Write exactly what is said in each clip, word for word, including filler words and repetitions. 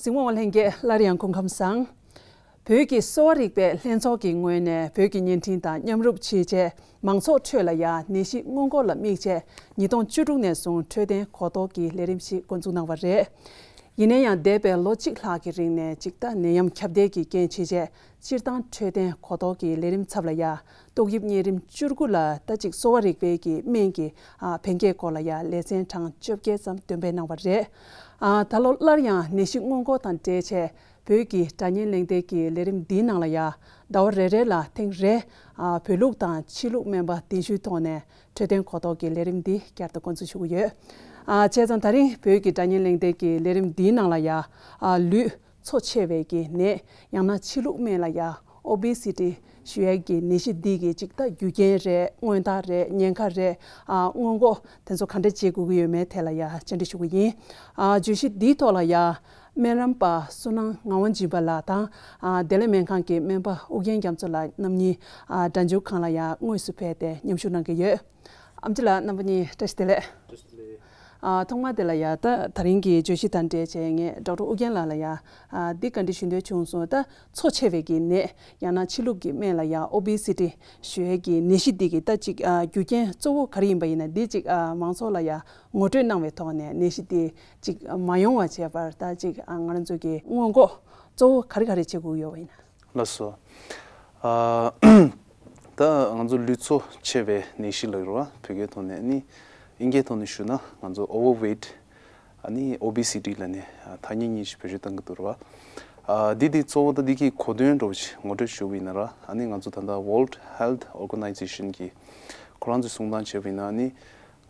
གཟིགས་མོ་བ་ལྷན་རྒྱས་སླར་ཡང་སྐུ་ཁམས་བཟང་། བོད་ཀྱི་གསོ་བ་རིག་པའི་ལྷན་ཚོགས་ཀྱི་ངོས་ནས་བོད་ཀྱི་བརྙན་འཕྲིན་དང་མཉམ་རུབ་བྱས་རྗེས་མང་ཚོགས་ཁྲོད་ལ་ཡང་ནད་གཞི་སྔོན་འགོག་ལ་དམིགས་རྗེས་ཉིས་སྟོང་བཅུ་དྲུག་ནས་བཟུང་འཕྲོད་བསྟེན་གོ་རྟོགས་ཀྱི་ལས་རིམ་ཞིག་འགོ་འཛུགས་གནང་བ་རེད། ཡིན་ན་ཡང་འདས་པའི་ལོ་གཅིག་ལྷག་གི་རིང་ནས་ཅིག་ད་ནད་ཡམས་ཁྱབ་གདལ་གྱི་རྐྱེན་བྱས་རྗེས་སྤྱིར་བཏང་འཕྲོད་བསྟེན་གོ་རྟོགས་ཀྱི་ལས་རིམ་ཚབ་ལ་ཡ། ཏོག་དབྱིབས་གཉན་རིམས་བཅུ་དགུ་ལ་ད་ཅིག་གསོ་བ་རིག་པའི་གི་སྨན་གྱི་ཨ་ཕན་སྐྱེད་སྐོར་ལ་ཡ་ལེ་ཚན་གྲངས་བཅོ་བརྒྱད་ཙམ་འདོན་སྤེལ་གནང་བ་རེད། ཨ་ད་ལོ་སླར་ཡང་ནད་གཞི་སྔོན་འགོག་དང་འབྲེལ་བྱས་བོད་ཀྱི་སྒྲ་སྙན་གླེང་སྟེགས་ཀྱི་ལས་རིམ་འདིའི་ནང་ལ་ཡ་ཟླ་བ་རེ་རེ་ལ་ཐེངས་རེ་ཨ་བོད་ལུགས་དང་ཕྱི་ལུགས་སྨན་པ་གདན་ཞུའི་ཐོག་ནས་འཕྲོད་བསྟེན་གོ་རྟོགས་ཀྱི་ལས་རིམ་འདི་བསྐྱར་དུ་འགོ་འཛུགས་ཞུ་གི་ཡོད། ཨ་བྱས་ཙང་ད་རིང་བོད་ཀྱི་སྒྲ་སྙན་གླེང་སྟེགས་ཀྱི་ལས་རིམ་འདིའི་ནང་ལ་ཡ་ཨ་ལུས་ཚོ་ཆེ་བའི་གི་ནད་ཡང་ན་ཕྱི་ལུགས་སྨན་ལ་ཡ་ཨོ་བི་སི་ཊི་ཞུ་ཡས་ཀྱི་ནད་གཞི་འདི་གི་ཅིག་ད་རྒྱུ་རྐྱེན་རེད། སྔོན་རྟགས་རེད། ཉེན་ཁ་རེད། ཨ་སྔོན་འགོག་དེ་ཚོ་ག་འདྲ་བྱེད་དགོས་ཀྱི་ཡོད་མེད་ཐད་ལ་ཡ་བཅར་འདྲི་ཞུ་གི་ཡིན། ཨ་བརྗོད་གཞི་འདིའི་ཐོག་ལ་ཡ་སྨན་རམས་པ་བསོད་ནམས་ངག་དབང་སྦྱིན་པ་ལགས་དང་ཨ་བདེ་ལེགས་སྨན་ཁང་གི་སྨན་པ་ཨུ་རྒྱན་རྒྱ་མཚོ་ལགས་རྣམ་གཉིས་ཨ་སྒྲ་འཇུག་ཁང་ལ་ཡ་དངོས་སུ་ཕེབས་ཏེ་མཉམ་ཞུགས་གནང་གི་ཡོད། ཨེམ་ཆི་ལགས་རྣམ་པ་གཉིས་བཀྲ་ཤིས་བདེ་ལེགས། བཀྲ་ཤིས་བདེ་ལེགས། ཨ་ཐོག་མར་དེ་ལ་ཡ་ད་ད་རིང་གི་བརྗོད་གཞི་དང་འབྲེལ་བྱས་ངས་ཌོག་ཊར་ཨུ་རྒྱན་ལགས་ལ་ཡ་ཨ་འདི་བཀའ་འདྲི་ཞུ་འདོད་བྱུང་སོང་། ད་ཚོ་ཆེ་བའི་གི་ནད་ཡང་ན་ཕྱི་ལུགས་ཀྱི་སྨན་ལ་ཡ་ཨོ་བི་སི་ཊི་ཞུ་ཡས་ཀྱི་ནད་གཞི་འདི་གི་ད་ཅིག་ཨ་རྒྱུ་རྐྱེན་གཙོ་བོ་ག་རེ་ཡིན་པ་ཡིན་ན་འདི་ཅིག་ཨ་མང་ཚོགས་ལ་ཡ་ངོ་སྤྲོད་གནང་བའི་ཐོག་ནས་ནད་གཞི་འདི་ཅིག་མ་ཡོང་བ་བྱས་པར་ད་ཅིག་ཨ་ང་རང་ཚོ་གི་སྔོན་འགོག་གཙོ་བོ་ག་རེ་ག་རེ་བྱེད་དགོས་ཡོད་པ་ཡིན་ན། ལགས་སོ། ཨ་ད་ང་ཚོ་ལུས་ཚོ་ཆེ་བའི་ནད་གཞི་ལབ་ཀྱི་རེད་བ། བོད་སྐད་ཐོག་ནས་ནི། ཨིན་སྐད་ཐོག་ནས་ཞུ་ན་ང་ཚོ་ཨོ་ཝར་ཝེ་ཊི་ཨ་ནི་ཨོ་བི་སི་ཊི་ལབ་ནས་ཨ་ཐ་སྙད་གཉིས་ཤིག་བེད་སྤྱོད་གཏང་གི་འདུག་རེད་བ། ཨ་འདི་འདི་གཙོ་བོ་ད་འདི་གི་གོ་དོན་འདྲ་བོ་ཞིག་ངོ་སྤྲོད་ཞུ་བ་ཡིན་ན་ར། ཨ་ནི་ང་ཚོ་ད་ལྟ་World Health Organization གི་ཁོ་རང་ཚོས་གསུང་སྟངས་བྱས་པ་ཡིན་ན་ཨ་ནི་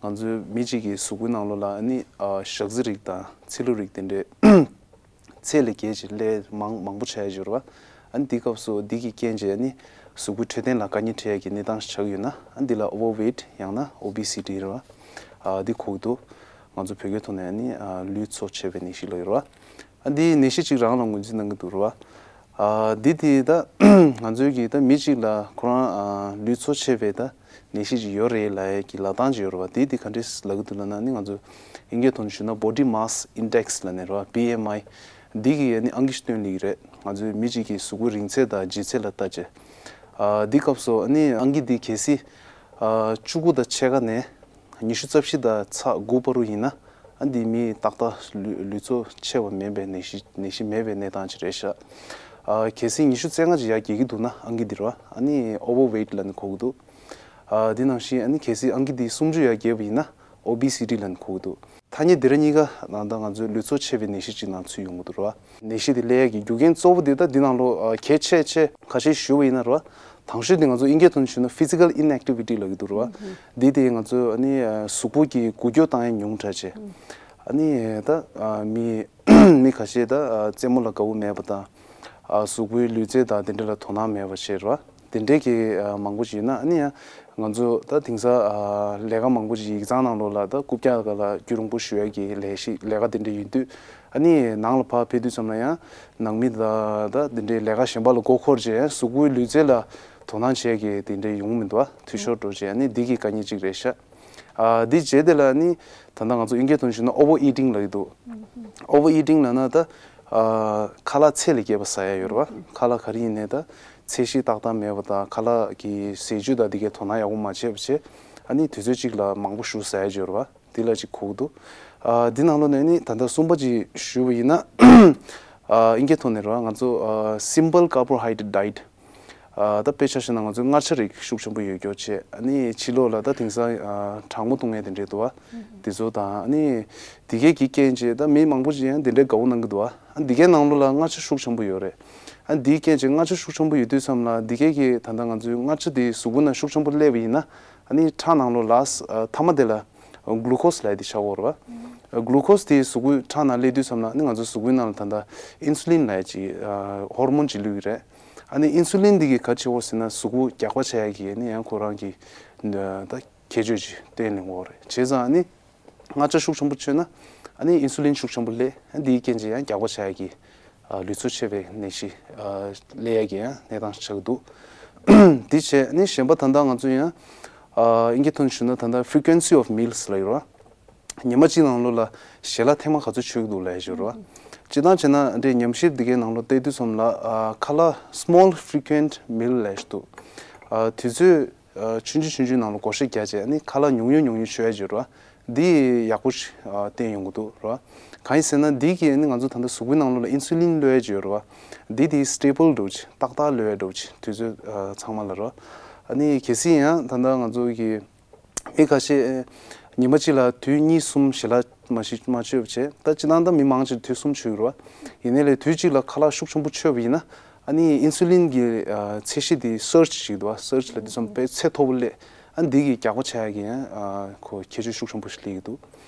ང་ཚོའི་མི་གཅིག་གི་གཟུགས་པོའི་ནང་ལོགས་ལ་ཨ་ནི་ཨ་ཞག་རྩི་རིགས་དང་ཚིལ་ལུ་རིགས་དེ་འདྲའི་ཚད་ལས་བརྒལ་ཅིག་སླེབས་མང་མང་པོ་ཆགས་ཡོད་རེད་བ། ཨ་ནི་འདི་སྐབས་སུ་འདི་གི་རྐྱེན་གྱིས་ཨ་ནི་གཟུགས་པོའི་འཕྲོད་བསྟེན་ལ་དཀའ་ངལ་འཕྲད་ཡ་གི་གནས་སྟངས་ཤིག་ཆགས་ཡོད་ན། ཨ་འདི་ལ་ཨོ་ཝར་ཝེ་ཊི་ཡང་ན་ཨོ་བི་སི་ཊི་རེད་བ། ཨ་འདི་གོ་གི་འདུག་ང་ཚོ་བོད་སྐད་ཐོག་ནས་ཨ་ནི་ཨ་ལུས་ཚོ་ཆེ་བའི་ནད་གཞི་ལབ་ཡོད་རེད་བ། ཨ་འདི་ནད་གཞི་གཅིག་རང་ལ་ངོས་འཛིན་གནང་གི་འདུག་རེད་བ། ཨ་འདི་དེ་ད་ང་ཚོའི་གི་ད་མི་གཅིག་ལ་ཁོ་རང་ཨ་ལུས་ཚོ་ཆེ་བའི་ད་ནད་གཞི་ཅིག་ཡོད་རེད་ལབ་ཡས་ཀྱི་ལབ་སྟངས་ཅིག་ཡོད་རེད་བ། དེ་དེ་ག་འདྲས་ལབ་ཀྱི་འདུག་ལབ་ན་ནི་ང་ཚོ་ཨིན་སྐད་ཐོག་ནས་ཞུས་ན་Body Mass Index ལབ་ནས་རེད་བ། བྷི་ཨེམ་ཨའི། འདི་གི་ནི་ཨང་ཀི་ཞིག་སྟོན་ལེ་གི་རེད། ང་ཚོའི་མི་གཅིག་གི་གཟུགས་པོའི་རིང་ཚད་དང་ལྗིད་ཚད་ལ་ལྟ་བྱས། ཨ་འདི་སྐབས་སུ་ནི་ཨང་ཀི་འདི་གལ་སྲིད་ཨ་བཅུ་དགུ་དང་ཕྱེད་ཀ་ནས་ཉི་ཤུ་རྩ་བཞི་དང་ཚེག་དགུ་བར་དུ་ཡིན་ན། ཨ་འདི་མི་ཏག་ཏག་ལུས་ལུས་ཚོ་ཆེ་བ་མེད་པའི་ནད་གཞི་ནད་གཞི་མེད་པའི་གནས་སྟངས་ཅིག་རེད་ཤག་ཨ་གལ་སྲིད་ཉི་ཤུ་རྩ་ལྔ་ཅིག་ཡར་རྒྱས་ཀྱི་འདུག་ན་ཨང་ཀི་འདི་རེད་བ། ཨ་ནི་ཨོ་ཝར་ཝེ་ཊི་ལབ་ནས་གོ་གི་འདུག་ཨ་འདི་ནང་བཞིན་ཨ་ནི་གལ་སྲིད་ཨང་ཀི་འདི་སུམ་ཅུ་ཡར་རྒྱས་པ་ཡིན་ན་ཨོ་བི་སི་ཊི་ལབ་ནས་གོ་གི་འདུག་ཐ་སྙད་འདི་ར་གཉིས་ཀ་ནང་ད་ང་ཚོའི་ལུས་ཚོ་ཆེ་བའི་ནད་གཞི་ཅིག་ནང་ཚུད་ཡོང་གི་འདུག་རེད་བ། ནད་གཞི་འདི་སླེབས་ཡས་ཀྱི་རྒྱུ་རྐྱེན་གཙོ་བོ་འདི་ད་འདི་ནང་ལོགས་ཨ་གལ་ཆེ་ཆེ་ཁ་ཤས་ཞུ་བ་ཡིན་ན་རེད་བ། དང་ཤོས་དེ་ང་ཚོ་ཨིན་སྐད་ཐོག་ནས་ཞུས་ན་physical inactivity ལབ་ཀྱི་འདུག་རེད་བ། འདི་དེ་ང་ཚོ་ཨ་ནི་ཨ་གཟུགས་པོ་གི་འགུལ་སྐྱོད་བཏང་ཡས་ཉུང་དྲགས་བྱས། ཨ་ནི་ད་ཨ་མི་མི་ཁ་ཤས་ད་ཨ་རྩེད་མོ་ལ་དགའ་བོ་མེད་པ་དང་། ཨ་གཟུགས་པོའི་ལུས་རྩལ་དང་དེ་འདྲ་ལ་དོ་སྣང་མེད་པ་བྱས་རེད་བ། དེ་འདྲའི་གི་ཨ་མང་པོ་ཞིག་ཡོད་ན་ཨ་ནི་ཡང་ང་ཚོ་ད་དེང་སང་ཨ་ལས་ཀ་མང་པོ་ཞིག་ཡིག་ཚང་ནང་ལོགས་ལ་ད་རྐུབ་བཀྱག་སྒང་ལ་རྒྱུན་རིང་པོ་བཞུགས་ཡས་ཀྱི་ལས་ཤིག་ལས་ཀ་དེ་འདྲ་ཡིན་དུས། ཨ་ནི་ནང་ལ་ཕར་ཕེབས་དུས་ཙམ་ལ་ཡང་ནང་མི་དང་ད་དེ་འདྲའི་ལས་ཀ་གཞན་པ་ལ་མགོ་འཁོར་བྱས་གཟུགས་པོའི་ལུས་རྩལ་ལ་དོ་སྣང་བྱེད་ཀྱི་དེ་འདྲའི་ཡོང་མི་འདུག་བ། འཐུས་ཤོར་འགྲོ་བྱས་ཨ་ནི་འདི་གི་དཀའ་ངལ་གཅིག་རེད་ཤག་ཨ་འདི་བྱས་དེ་ལ་ནི་ད་ལྟ་ང་ཚོ་ཨིན་སྐད་ཐོག་ནས་ཞུས་ན་ཨོ་ཝར་ཨི་ཊིང་ལབ་ཀྱི་འདུག་ཨོ་ཝར་ཨི་ཊིང་ལབ་ན་ད་ཨ་ཁ་ལག་ཚད་ལས་བརྒལ་བ་ཟ་ཡ་ཡོད་རེད་བ། ཁ་ལག་ག་རེ་ཡིན་ནའི་ད་ཚད་གཞི་ཏག་ཏག་མེད་པ་དང་ཁ་ལག་གི་ཟས་བཅུད་དང་འདི་གའི་དོ་སྣང་ཡག་པོ་མ་བྱས་པ་བྱས། ཨ་ནི་དུས་ཚོད་གཅིག་ལ་མང་པོ་ཞིག་ཟ་ཡ་ཡོད་རེད་བ། འདི་ལ་ཅིག་གོ་གི་འདུག་ཨ་འདི་ནང་ལོགས་ནས་ནི་ད་ལྟ་གསུམ་པ་ཅིག་ཞུས་པ་ཡིན་ན། ཨ་ཨིན་སྐད་ཐོག་ནས་རེད་བ། ང་ཚོ་ཨ་simple carbohydrate diet ཨ་ད་དཔེ་ཆ་བཞག་ན་ང་ཚོའི་མངར་ཆ་རིགས་ཤུགས་ཆེན་པོ་ཡོད་རྒྱུ་བྱས། ཨ་ནི་ཕྱི་ལོགས་ལ་ད་དེང་སང་ཨ་གྲང་མོ་བཏུང་ཡས་དེ་འདྲས་འདུག་བ། དེ་ཚོ་དང་ཨ་ནི་དེ་གས་ཀྱི་རྐྱེན་བྱས་ད་མི་མང་པོ་ཅིག་ཡང་དེ་འདྲའི་དགའ་བོ་གནང་གི་འདུག་བ། ཨ་འདི་གའི་ནང་ལོགས་ལ་མངར་ཆ་ཤུགས་ཆེན་པོ་ཡོད་རེད། ཨ་འདིའི་རྐྱེན་གྱིས་མངར་ཆ་ཤུགས་ཆེན་པོ་ཡོད་དུས་ཙམ་ལ་འདི་གའི་གི་ད་ལྟ་ང་ཚོའི་མངར་ཆ་དེ་གཟུགས་པོ་ནང་ཤུགས་ཆེན་པོ་སླེབས་པ་ཡིན་ན། ཨ་ནི་ཁྲག་ནང་ལོགས་ལ་ཨ་མཐའ་མ་དེ་ལ་གླུ་ཀོ་སི་ལབ་ཡས་དེ་ཆགས་ཡོད་རེད་བ། གླུ་ཀོ་སི་དེ་གཟུགས་པོའི་ཁྲག་ནང་སླེབས་དུས་ཙམ་ལ་ཨ་ནི་ང་ཚོའི་གཟུགས་པོའི་ནང་ལ་ད་ལྟ་ཨིན་སུ་ལིན་ལབ་ཡས་ཅིག་ཨ་ཧོར་མོན་ཅིག་བླུགས་ཀྱི་རེད། ཨ་ནི་ཨིན་སུ་ལིན་འདི་གིས་ག་རེ་བྱེད་ཀྱི་ཡོད་ཟེར་ན་གཟུགས་པོ་རྒྱགས་པ་བྱེད་ཡས་ཀྱི་ཨ་ནི་ཡང་ཁོ་རང་གི་ད་ཁྱད་ཆོས་ཅིག་བསྟན་གནང་གི་ཡོད་རེད། བྱས་ཙང་ཨ་ནི། མངར་ཆ་ཤུགས་ཆེན་པོ་མཆོད་ན་ཨ་ནི་ཨིན་སུ་ལིན་ཤུགས་ཆེན་པོ་སླེབས། ཨ་འདིའི་རྐྱེན་གྱིས་ཡང་རྒྱགས་པ་བྱ་ཡ་གི་ཨ་ལུས་ཚོད་ཆེ་བའི་ནད་གཞི་ཨ་སླེབས་ཡ་གི་ཡང་གནས་སྟངས་ཆགས་ཀྱི་འདུག་འདི་བྱས་ཨ་ནི་གཞན་པ་ད་ལྟ་ང་ཚོ་ཡང་ཨ་ཨིན་སྐད་ཐོག་ནས་ཞུས་ན་ད་ལྟ་frequency of meals ལབ་ཡོད་རེད་བ། ཉི་མ་གཅིག་ནང་ལོགས་ལ་ཞལ་ལག་ཐེངས་མ་ག་ཚོད་མཆོད་ཀྱི་འདུག་ལབ་ཡ་ཅིག་ཡོད་རེད་བ། སྤྱིར་བཏང་བྱས་ན་འདི་ཉམས་ཞིབ་འདི་གའི་ནང་ལོགས་བལྟས་དུས་ཙམ་ལ་ཨ་ཁ་ལག་small frequent meal ལབ་ཞིག་འདུག་ཨ་དུས་ཚོད་ཨ་ཆུང་ཆུང་ཆུང་ཆུང་ནང་ལ་བགོ་བཤའ་རྒྱག་བྱས་ཨ་ནི་ཁ་ལག་ཉུང་ཉུང་ཉུང་ཉུང་མཆོད་ཡ་ཅིག་ཡོད་རེད་བ། འདི་ཡག་པོ་ཞིག་ཨ་བསྟན་ཡོང་གི་འདུག་རེད་བ། གང་ཡིན་ཟེར་ན་འདི་གིས་ཨ་ནི་ང་ཚོ་ད་ལྟ་གཟུགས་པོའི་ནང་ལོགས་ལ་insulin གློད་ཡ་ཅིག་ཡོད་རེད་བ། འདི་དེ་stable འདྲ་བོ་ཅིག་ཏག་ཏག་གློད་ཡ་འདྲ་བོ་ཅིག་དུས་ཚོད་ཨ་ཚང་མ་ལ་རེད་བ། ཨ་ནི་གལ་སྲིད་ཡང་ད་ལྟ་ང་ཚོ་གི་མི་ཁ་ཤས་ཉི་མ་གཅིག་ལ་དུས་གཉིས་གསུམ་ཞལ་ལག་མ་ཞིག་མ་མཆོད་པ་བྱས། ད་སྤྱིར་བཏང་ད་མི་མང་ཆེ་དུས་གསུམ་མཆོད་ཀྱི་རེད་བ། ཡིན་ནའི་ལས་དུས་གཅིག་ལ་ཁ་ལག་ཤུགས་ཆེན་པོ་མཆོད་པ་ཡིན་ན་ཨ་ནི་ཨིན་སུ་ལིན་གྱི་ཨ་ཚད་གཞི་དེ་surge ཞིག་འདུག་བ། surge ལབ་དུས་ཙམ་དཔེ་ཚད་མཐོ་པོ་སླེབས། ཨ་འདི་གི་རྒྱགས་པ་བྱ་ཡ་གི་ཡང་ཨ་ཁོ་ཁྱད་ཆོས་ཤུགས་ཆེན་པོ་ཞིག་སླེབས་ཀྱི་འདུག་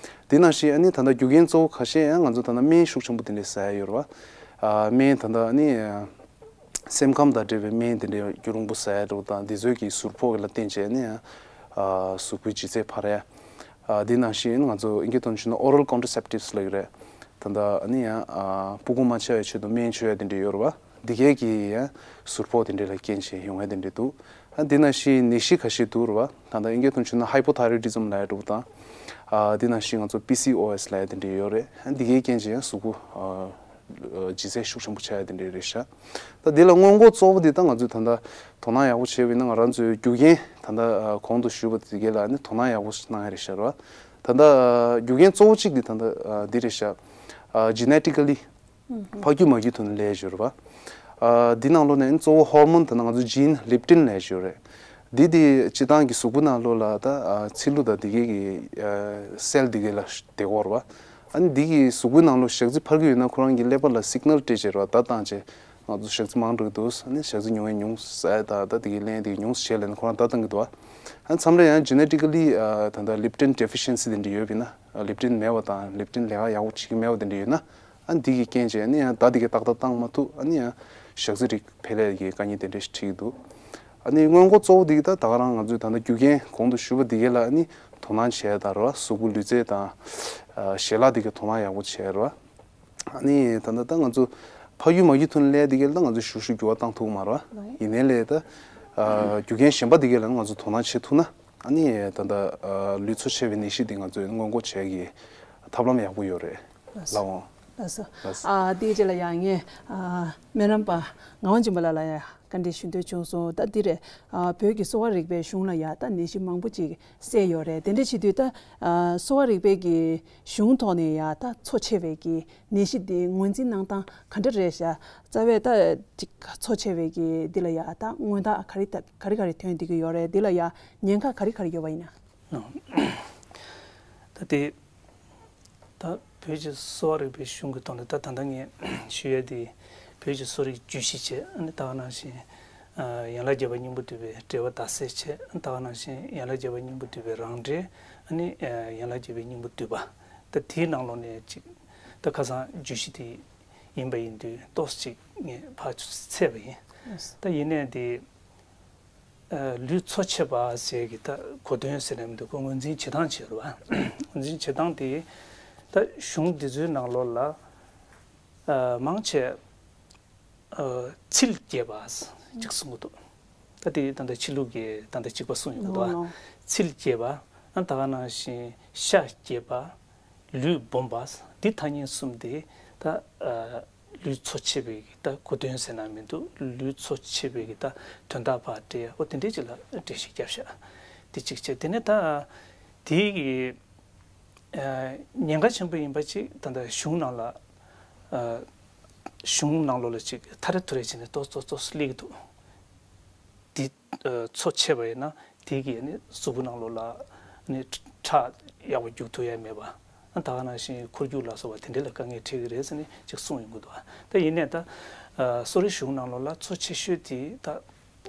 དེ་ནང་བཞིན་ཨ་ནི་ད་ལྟ་རྒྱུ་རྐྱེན་གཙོ་བོ་ཁ་ཤས་ཡང་ང་ཚོ་ད་ལྟ་སྨན་ཤུགས་ཆེན་པོ་དེ་འདྲས་ཟ་ཡ་ཡོད་རེད་བ། ཨ་སྨན་ད་ལྟ་ཨ་ནི་སེམས་ཁམས་དང་འབྲེལ་བའི་སྨན་དེ་འདྲའི་རྒྱུན་རིང་པོ་ཟ་ཡ་འདྲ་བོ་དང་དེ་ཚོའི་གི་ཟུར་ཕོག་གི་ལ་བརྟེན་བྱས་ནས་ཨ་གཟུགས་པོའི་ལྗིད་ཚད་འཕར་ཡ། ཨ་དེ་ནང་བཞིན་ང་ཚོ་ཨིན་སྐད་ཐོག་ནས་ཞུས་ན་oral contraceptives ལབ་ཀྱི་རེད། ད་ལྟ་ཨ་ནི་ཡང་ཨ་ཕྲུ་གུ་མ་ཆགས་པའི་ཆེད་དུ་སྨན་མཆོད་ཡ་དེ་འདྲ་ཡོད་རེད་བ། འདི་གས་ཀྱི་ཡང་ཟུར་ཕོག་དེ་འདྲ་ལ་རྐྱེན་བྱས་ཡོང་ཡ་དེ་འདྲ་འདུག་ཨ་དེ་ནང་བཞིན་ནད་གཞི་ཁ་ཤས་འདུག་རེད་བ། ད་ལྟ་ཨིན་སྐད་ཐོག་ནས་ཞུས་ན་hypothyroidism ལབ་ཡ་འདྲ་བོ་དང་། ཨ་དེ་ནང་བཞིན་ང་ཚོ་པི་སི་ཨོ་ཨེས་ལབ་ཡ་དེ་འདྲ་ཡོད་རེད། ཨ་འདི་གས་རྐྱེན་བྱས་ཡང་གཟུགས་པོ་ཨ་ལྗིད་ཚད་ཤུགས་ཆེན་པོ་ཆགས་ཡ་དེ་འདྲ་རེད་ཤག་ད་འདི་ལ་སྔོན་འགོག་གཙོ་བོ་འདི་ད་ང་ཚོས་ད་ལྟ་དོ་སྣང་ཡག་པོ་བྱས་པ་ཡིན་ན་ང་རང་ཚོའི་རྒྱུ་རྐྱེན་ད་ལྟ་ཨ་གོང་དུ་ཞུས་པ་དེ་གས་ལ་ནི་དོ་སྣང་ཡག་པོ་གནང་ཡ་རེད་ཤག་རེད་བ། ད་ལྟ་ཨ་རྒྱུ་རྐྱེན་གཙོ་བོ་གཅིག་འདི་ད་ལྟ་ཨ་འདི་རེད་ཤག་ཨ་genetically ཕ་རྒྱུད་མ་རྒྱུད་དུ་ནི་ལས་ཞོར་བ། ཨ་འདི་ནང་ལོགས་ནས་གཙོ་བོ་ཧོར་མོན་ད་ནང་ང་ཚོ་gene leptin ལས་ཞོར་རེད། འདི་དེ་སྤྱིར་བཏང་གི་གཟུགས་པོ་ནང་ལོགས་ལ་ད་ཨ་ཚིལ་ལུ་དང་འདི་གས་ཀྱི་ཨ་སེལ་འདི་གས་ལ་དེ་གོ་ར་བ། ཨ་ནི་འདི་གི་གཟུགས་པོའི་ནང་ལོགས་ཞག་རྩི་འཕར་གྱི་ཡོད་ན་ཁོ་རང་གི་ཀླད་པ་ལ་signal སྤྲད་བྱས་ར་བ། ད་བཏང་བྱས་ང་ཚོ་ཞག་རྩི་མང་དྲགས་འདུག་ཨ་ནི་ཞག་རྩི་ཉུང་བས་ཉུང་ཟ་ཡ་ད་ད་འདི་གས་ལན་འདི་གས་ཉུང་ཟ་བྱས་ལབ་ནས་ཁོ་རང་ད་བཏང་གི་འདུག་ཨ་མཚམས་རེ་ཡང་genetically ཨ་ད་ད་leptin deficiency དེ་འདྲ་ཡོད་པ་ཡིན་ན་leptin མེད་པ་དང་leptin ལས་ཀ་ཡག་པོ་བྱེད་ཀྱི་མེད་པ་དེ་འདྲ་ཡོད་ན། ཨ་འདི་གི་རྐྱེན་བྱས་ནི་ཡང་ད་འདི་གི་ཏག་ཏག་བཏང་མ་ཐུབ། ཨ་ནི་ཡང་ཞག་རྩི་རིགས་འཕེལ་ཡས་ཀྱི་དཀའ་ངལ་དེ་འདྲ་ཞིག་འཕྲད་ཀྱི་འདུག་ཨ་ནི་སྔོན་འགོག་གཙོ་བོ་འདི་གི་ད་ད་ག་རང་ང་ཚོས་ད་ལྟ་རྒྱུ་རྐྱེན་གོང་དུ་ཞུས་པ་འདི་གས་ལ་ཨ་ནི་དོ་སྣང་བྱས་ད་ར་བ། གཟུགས་པོ་ལུས་རྩལ་དང་ཨ་ཞལ་ལག་འདི་གས་དོ་སྣང་ཡག་པོ་བྱས་ར་བ། ཨ་ནི་ད་ལྟ་ད་ང་ཚོ་ཕ་རྒྱུད་མ་རྒྱུད་ཐོན་ལས་འདི་གས་ལ་ང་ཚོ་ཞུ་ཞུ་འགྱུར་བ་བཏང་ཐུབ་མ་ར་བ། ཡིན་ནའི་ལས་ད་ཨ་རྒྱུ་རྐྱེན་གཞན་པ་འདི་གས་ལ་ང་ཚོ་དོ་སྣང་བྱེད་ཐུབ་ན། ཨ་ནི་ད་ལྟ་ཨ་ལུས་ཚོ་ཆད་པའི་ནད་གཞི་འདི་ང་ཚོས་སྔོན་འགོག་བྱེད་ཀྱི་ཐབས་ལམ་ཡག་པོ་ཡོད་རེད། ལགས་སོ། ལགས་འོང་། ལགས་སོ། ལགས་སོ། ཨ་དེའི་རྗེས་ལ་ཡང་ངས་ཨ་སྨན་རམས་པ་ངག་དབང་སྦྱིན་པ་ལགས་ལ་ཡང་བཀའ་འདྲི་ཞུ་འདོད་བྱུང་སོང་། ད་འདི་རེད། ཨ་བོད་ཀྱི་གསོ་བ་རིག་པའི་གཞུང་ལ་ཡང་ད་ནད་གཞི་མང་པོ་ཅིག་གསལ་ཡོད་རེད། དེ་འདྲ་བྱེད་དུས་ད་ཨ་གསོ་བ་རིག་པའི་གི་གཞུང་ཐོག་ནས་ཡང་ད་འཚོ་ཆེ་བའི་གི་ནད་གཞི་འདི་ངོས་འཛིན་གནང་སྟངས་ག་འདྲ་རེད་ཤག་རྩ་བའི་ད་ཅིག་འཚོ་ཆེ་བའི་གི་འདི་ལ་ཡ་ད་མངོན་རྟགས་ག་རེ་ད་ག་རེ་ག་རེ་ཐོན་བསྡད་ཀྱི་ཡོད་རེད། འདི་ལ་ཡ་ཉེན་ཁ་ག་རེ་ག་རེ་ཡོད་པ་ཡིན་ན། ད་དེ་ད་བོད་ཀྱི་གསོ་བ་རིག་པའི་གཞུང་གི་ཐོག་ནས་ད་ད་ལྟ་ངས་ཞུ་ཡ་དེ་བོད་ཀྱི་གསོ་རིག་རྒྱུད་བཞི་བྱས། ཨ་ནི་ད་ག་ནང་བཞིན་ཡན་ལག་བརྒྱད་པ་སྙིང་པོ་བསྡུས་པའི་འགྲེལ་པ་དག་གསལ་བྱས། ད་ག་ནང་བཞིན་ཡན་ལག་བརྒྱད་པ་སྙིང་པོ་བསྡུས་པའི་རང་འགྲེལ། ཨ་ནི་ཡན་ལག་བརྒྱད་པའི་སྙིང་པོ་བསྡུས་པ། ད་དེའི་ནང་ལོགས་ནས་ཅིག་ད་ཁ་སང་རྒྱུད་བཞི་དེ་ཡིན་པ་ཡིན་དུས་ཏོག་ཙམ་ཅིག་ངས་ཕར་ཚུར་འཚོལ་བ་ཡིན། ད་ཡིན་ནའི་དེ་ལུས་འཚོ་ཆེ་བ་ཟེར་གི་ད་གོ་དོན་ཟེར་ན་མི་འདུག་ཁོ་ངོས་འཛིན་བྱེད་སྟངས་བྱེད་རུ་བ། ངོས་འཛིན་བྱེད་སྟངས་དེ་ད་གཞུང་འདི་ཚོའི་ནང་ལོགས་ལ་མང་ཆེ་ཚིལ་རྒྱས་པ་ཅིག་གསུང་གི་འདུག་ད་དེ་ད་ལྟ་ཕྱི་ལུགས་ཀྱི་ད་ལྟ་གཅིག་པ་གསུངས་ཡོང་གི་འདུག་ཨ་ཚིལ་རྒྱས་པ། ཨ་ད་ག་ནང་བཞིན་ཤ་རྒྱས་པ། ལུས་སྦོམ་པ། འདི་ཐ་སྙད་གསུམ་དེ་ད་ལུས་འཚོ་ཆེ་བའི་གི་ད་གོ་དོན་ཟེར་ན་མི་འདུག་ལུས་འཚོ་ཆེ་བའི་གི་ད་དོན་དག་ཕར་སྤྲད་ཨོ་དེ་འདྲས་ཅིག་ལ་འགྲེལ་བཤད་བརྒྱབ་ཤག་དེ་གཅིག་བྱས། དེ་ནས་ད་དེའི་གི་ཉེན་ཁ་ཆེན་པོ་ཡིན་པ་ཅིག་ད་ལྟ་གཞུང་ནང་ལ་གཞུང་ནང་ལོགས་ལ་ཅིག་ཐ་རེ་ཐུ་རེ་བྱས་ནས་ཏོག་ཏོག་ཏོག་སླེབས་ཀྱི་འདུག་འདི་འཚོ་ཆེ་བ་ཡིན་ན་དེ་གིས་ནི་གཟུགས་པོ་ནང་ལོགས་ལ་ནི་ཁྲག་ཡག་པོ་རྒྱུག་ཐུབ་ཡ་མེད་པ། ད་ག་ནང་བཞིན་འཁོར་རྒྱུག་ལ་སོགས་པ་དེ་འདྲ་ལ་དཀའ་ངལ་འཕྲད་ཀྱི་རེད་ཟེར་ནས་ཅིག་གསུངས་ཡོང་གི་འདུག་ད་ཡིན་ནའི་ད་གསོ་རིག་གཞུང་ནང་ལོགས་ལ་འཚོ་ཆེ་ཤོས་དེ་ད་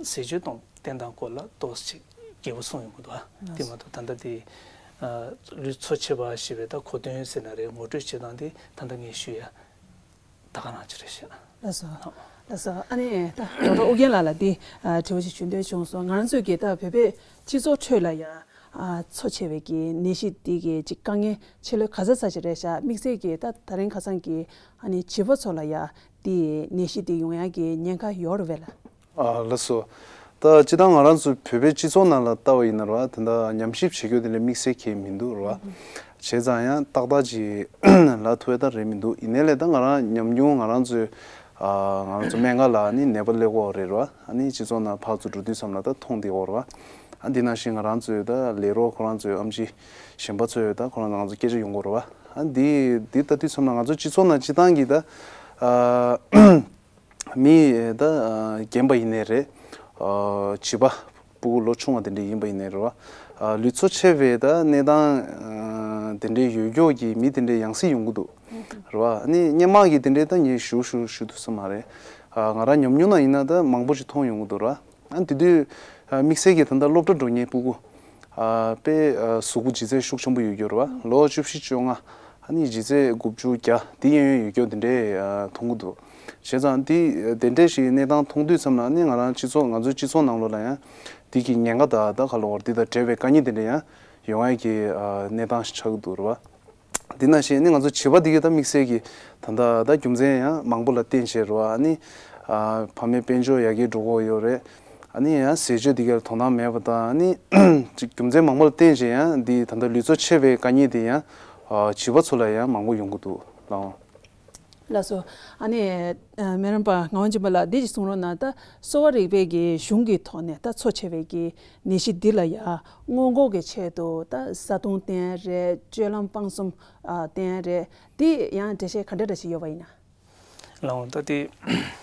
ཟས་སྤྱོད་དང་བསྟེན་སྟངས་སྐོར་ལ་ཏོག་ཙམ་རྒྱས་པོ་གསུངས་ཡོང་གི་འདུག་དེ་མ་གཏོགས་ད་ལྟ་དེ་ལུས་འཚོ་ཆེ་བ་ཞེས་པའི་ད་གོ་དོན་ཟེར་ན་རེད། ངོ་སྤྲོད་བྱེད་སྟངས་དེ་ད་ལྟ་ངས་ཞུ་ཡ། ད་ག་རང་ཅི་རེད་ཤག་ལགས་སོ། ལགས་སོ། ཨ་ནི་ད་ཌོག་ཊར་ཨོ་རྒྱན་ལགས་ལ་འདི་ཨ་དྲི་བ་ཞིག་ཞུ་འདོད་བྱུང་སོང་། ང་རང་ཚོས་ཀྱི་ད་བོད་པའི་སྤྱི་ཚོགས་ཁྲོད་ལ་ཡང་ཨ་འཚོ་ཆེ་བའི་གི་ནད་གཞི་འདི་གི་ཅིག་དཀའ་ངལ་ཆེ་ལོས་ག་ཚད་ཚ་ཞིག་རེད་ཤག་དམིགས་བསལ་གྱི་ད་ད་རིང་ཁ་སང་གི་ཨ་ནི་བྱིས་པ་ཚོ་ལ་ཡང་འདི་ནད་གཞི་འདི་ཡོང་ཡག་གི་ཉེན་ཁ་ཡོད་རེད་པས་ལགས། ཨ་ལགས་སོ། ད་སྤྱིར་བཏང་ང་རང་ཚོ་བོད་པའི་སྤྱི་ཚོགས་ནང་ལ་ལྟ་བ་ཡིན་ན་རེད་བ། ད་ལྟ་ཉམས་ཞིབ་བྱེད་རྒྱུ་དེ་འདྲ་དམིགས་བསལ་གང་ཡང་མི་འདུག་རེད་བ། བྱས་ཙང་ཡང་ཏག་ཏག་ཅིག་ལབ་ཐུབ་ཡ་ད་རེད་མི་འདུག་ཡིན་ནའི་ལས་ད་ང་རང་ཉམས་མྱོང་ང་རང་ཚོའི་ཨ་ང་རང་ཚོ་སྨན་ཁང་ལ་ནི་ནད་པ་སླེབས་ཀྱི་ཡོད་རེད་ར། ཨ་ནི་སྤྱི་ཚོགས་ནང་ཕར་ཚུར་འགྲོ་དུས་ཙམ་ལ་ད་མཐོང་བསྡད་ཡོད་རེད་བ། ཨ་འདི་ནང་བཞིན་ང་རང་ཚོའི་ད་ལས་རོགས་ཁོ་རང་ཚོའི་ཨེམ་ཆི་གཞན་པ་ཚོས་ད་ཁོ་རང་ཚོ་ང་ཚོ་སྐད་ཆ་ཡོང་གི་ཡོད་རེད་བ། ཨ་འདི་འདི་ལྟ་དུས་ཙམ་ལ་ང་ཚོ་སྤྱི་ཚོགས་ནང་སྤྱི་བཏང་གི་ད་ཨ། མི་ད་རྒན་པ་ཡིན་ནའི་རེད། བྱིས་པ་སྤུ་གུ་ལོ་ཆུང་བ་དེ་འདྲ་ཡིན་པ་ཡིན་ནའི་རེད་བ། ལུས་ཚོ་ཆེ་བའི་ད་གནས་སྟངས་དེ་འདྲའི་ཡོད་མཁན་གྱི་མི་དེ་འདྲའི་ཡང་སྲིད་ཡོང་གི་འདུག་རེད་བ། ཨ་ནི་སྔོན་མ་གི་དེ་འདྲའི་ད་ངས་ཞུ་ཞུ་ཞུ་ཐུབ་ས་མ་རེད། ང་རང་ཉམས་མྱོང་ནང་ཡིན་ན་ད་མང་པོ་ཞིག་མཐོང་ཡོང་གི་འདུག་ར། ཨ་དེ་དུས་དམིགས་བསལ་གྱི་ད་ལྟ་སློབ་གྲྭ་འགྲོ་མཁན་སྤུ་གུ་དཔེ་གཟུགས་པོ་ལྗིད་ཚད་ཤུགས་ཆེན་པོ་ཡོད་རྒྱུ་རེད་བ། ལོ་བཅུ་བཞི་བཅོ་ལྔ། ཨ་ནི་ལྗིད་ཚད་དགུ་བཅུ་གྱ་དེ་ཡན་ཡོད་རྒྱུ་དེ་འདྲའི་མཐོང་གི་འདུག་བྱས་ཙང་དེ་དེ་འདྲའི་ཞིག་གནས་སྟངས་མཐོང་དུས་ཙམ་ལ་ཨ་ནི་ང་རང་སྤྱི་ཚོགས་ང་ཚོའི་སྤྱི་ཚོགས་ནང་ལོགས་ལ་ཡང་དེ་གི་ཉེན་ཁ་དང་ད་ག་ལོ་བར་དེ་དང་འབྲེལ་བའི་དཀའ་ངལ་དེ་འདྲ་ཡང་ཡོང་ཡ་གི་གནས་སྟངས་ཤིག་ཆགས་ཀྱི་འདུག་རེད་བ། འདི་ནང་བཞིན་ནི་ང་ཚོ་བྱིས་པ་འདི་གའི་ད་དམིགས་བསལ་གྱི་ད་ལྟ་ད་རྒྱུ་མཚན་ཡང་མང་པོ་ལ་བརྟེན་བྱས་རེད་བ། ཨ་ནི་ཕ་མའི་དཔལ་འབྱོར་ཡར་རྒྱས་འགྲོ་གི་ཡོད་རེད། ཨ་ནི་ཡང་ཟས་སྤྱོད་འདི་གའི་དོ་སྣང་མེད་པ་དང་ཨ་ནི་ཅིག་རྒྱུ་མཚན་མང་པོ་ལ་བརྟེན་བྱས་ཡང་འདི་ད་ལྟ་ལུས་ཚོ་ཆེ་བའི་དཀའ་ངལ་དེ་ཡང་བྱིས་པ་ཚོ་ལ་ཡང་མང་པོ་ཡོང་གི་འདུག་ལགས། ལགས་སོ། ཨ་ནི་སྨན་རམས་པ་ངག་དབང་སྦྱིན་པ་ལགས་འདི་ཅིག་གསུང་རོགས་གནང་། ད་གསོ་བ་རིག་པའི་གི་གཞུང་གི་ཐོག་ནས་ད་འཚོ་ཆེ་བའི་གི་ནད་གཞི་འདི་ལ་ཡ་སྔོན་འགོག་གི་ཆེད་དུ་ད་བཟའ་བཏུང་བསྟེན་རེད། སྤྱོད་ལམ་སྤང་གསུམ་ཨ་བསྟེན་རེད། འདི་ཡང་འགྲེལ་བཤད་ག་འདྲ་འདྲ་ཞིག་ཡོད་པ་ཡིན་ན། ལགས་འོང་། ད་དེ་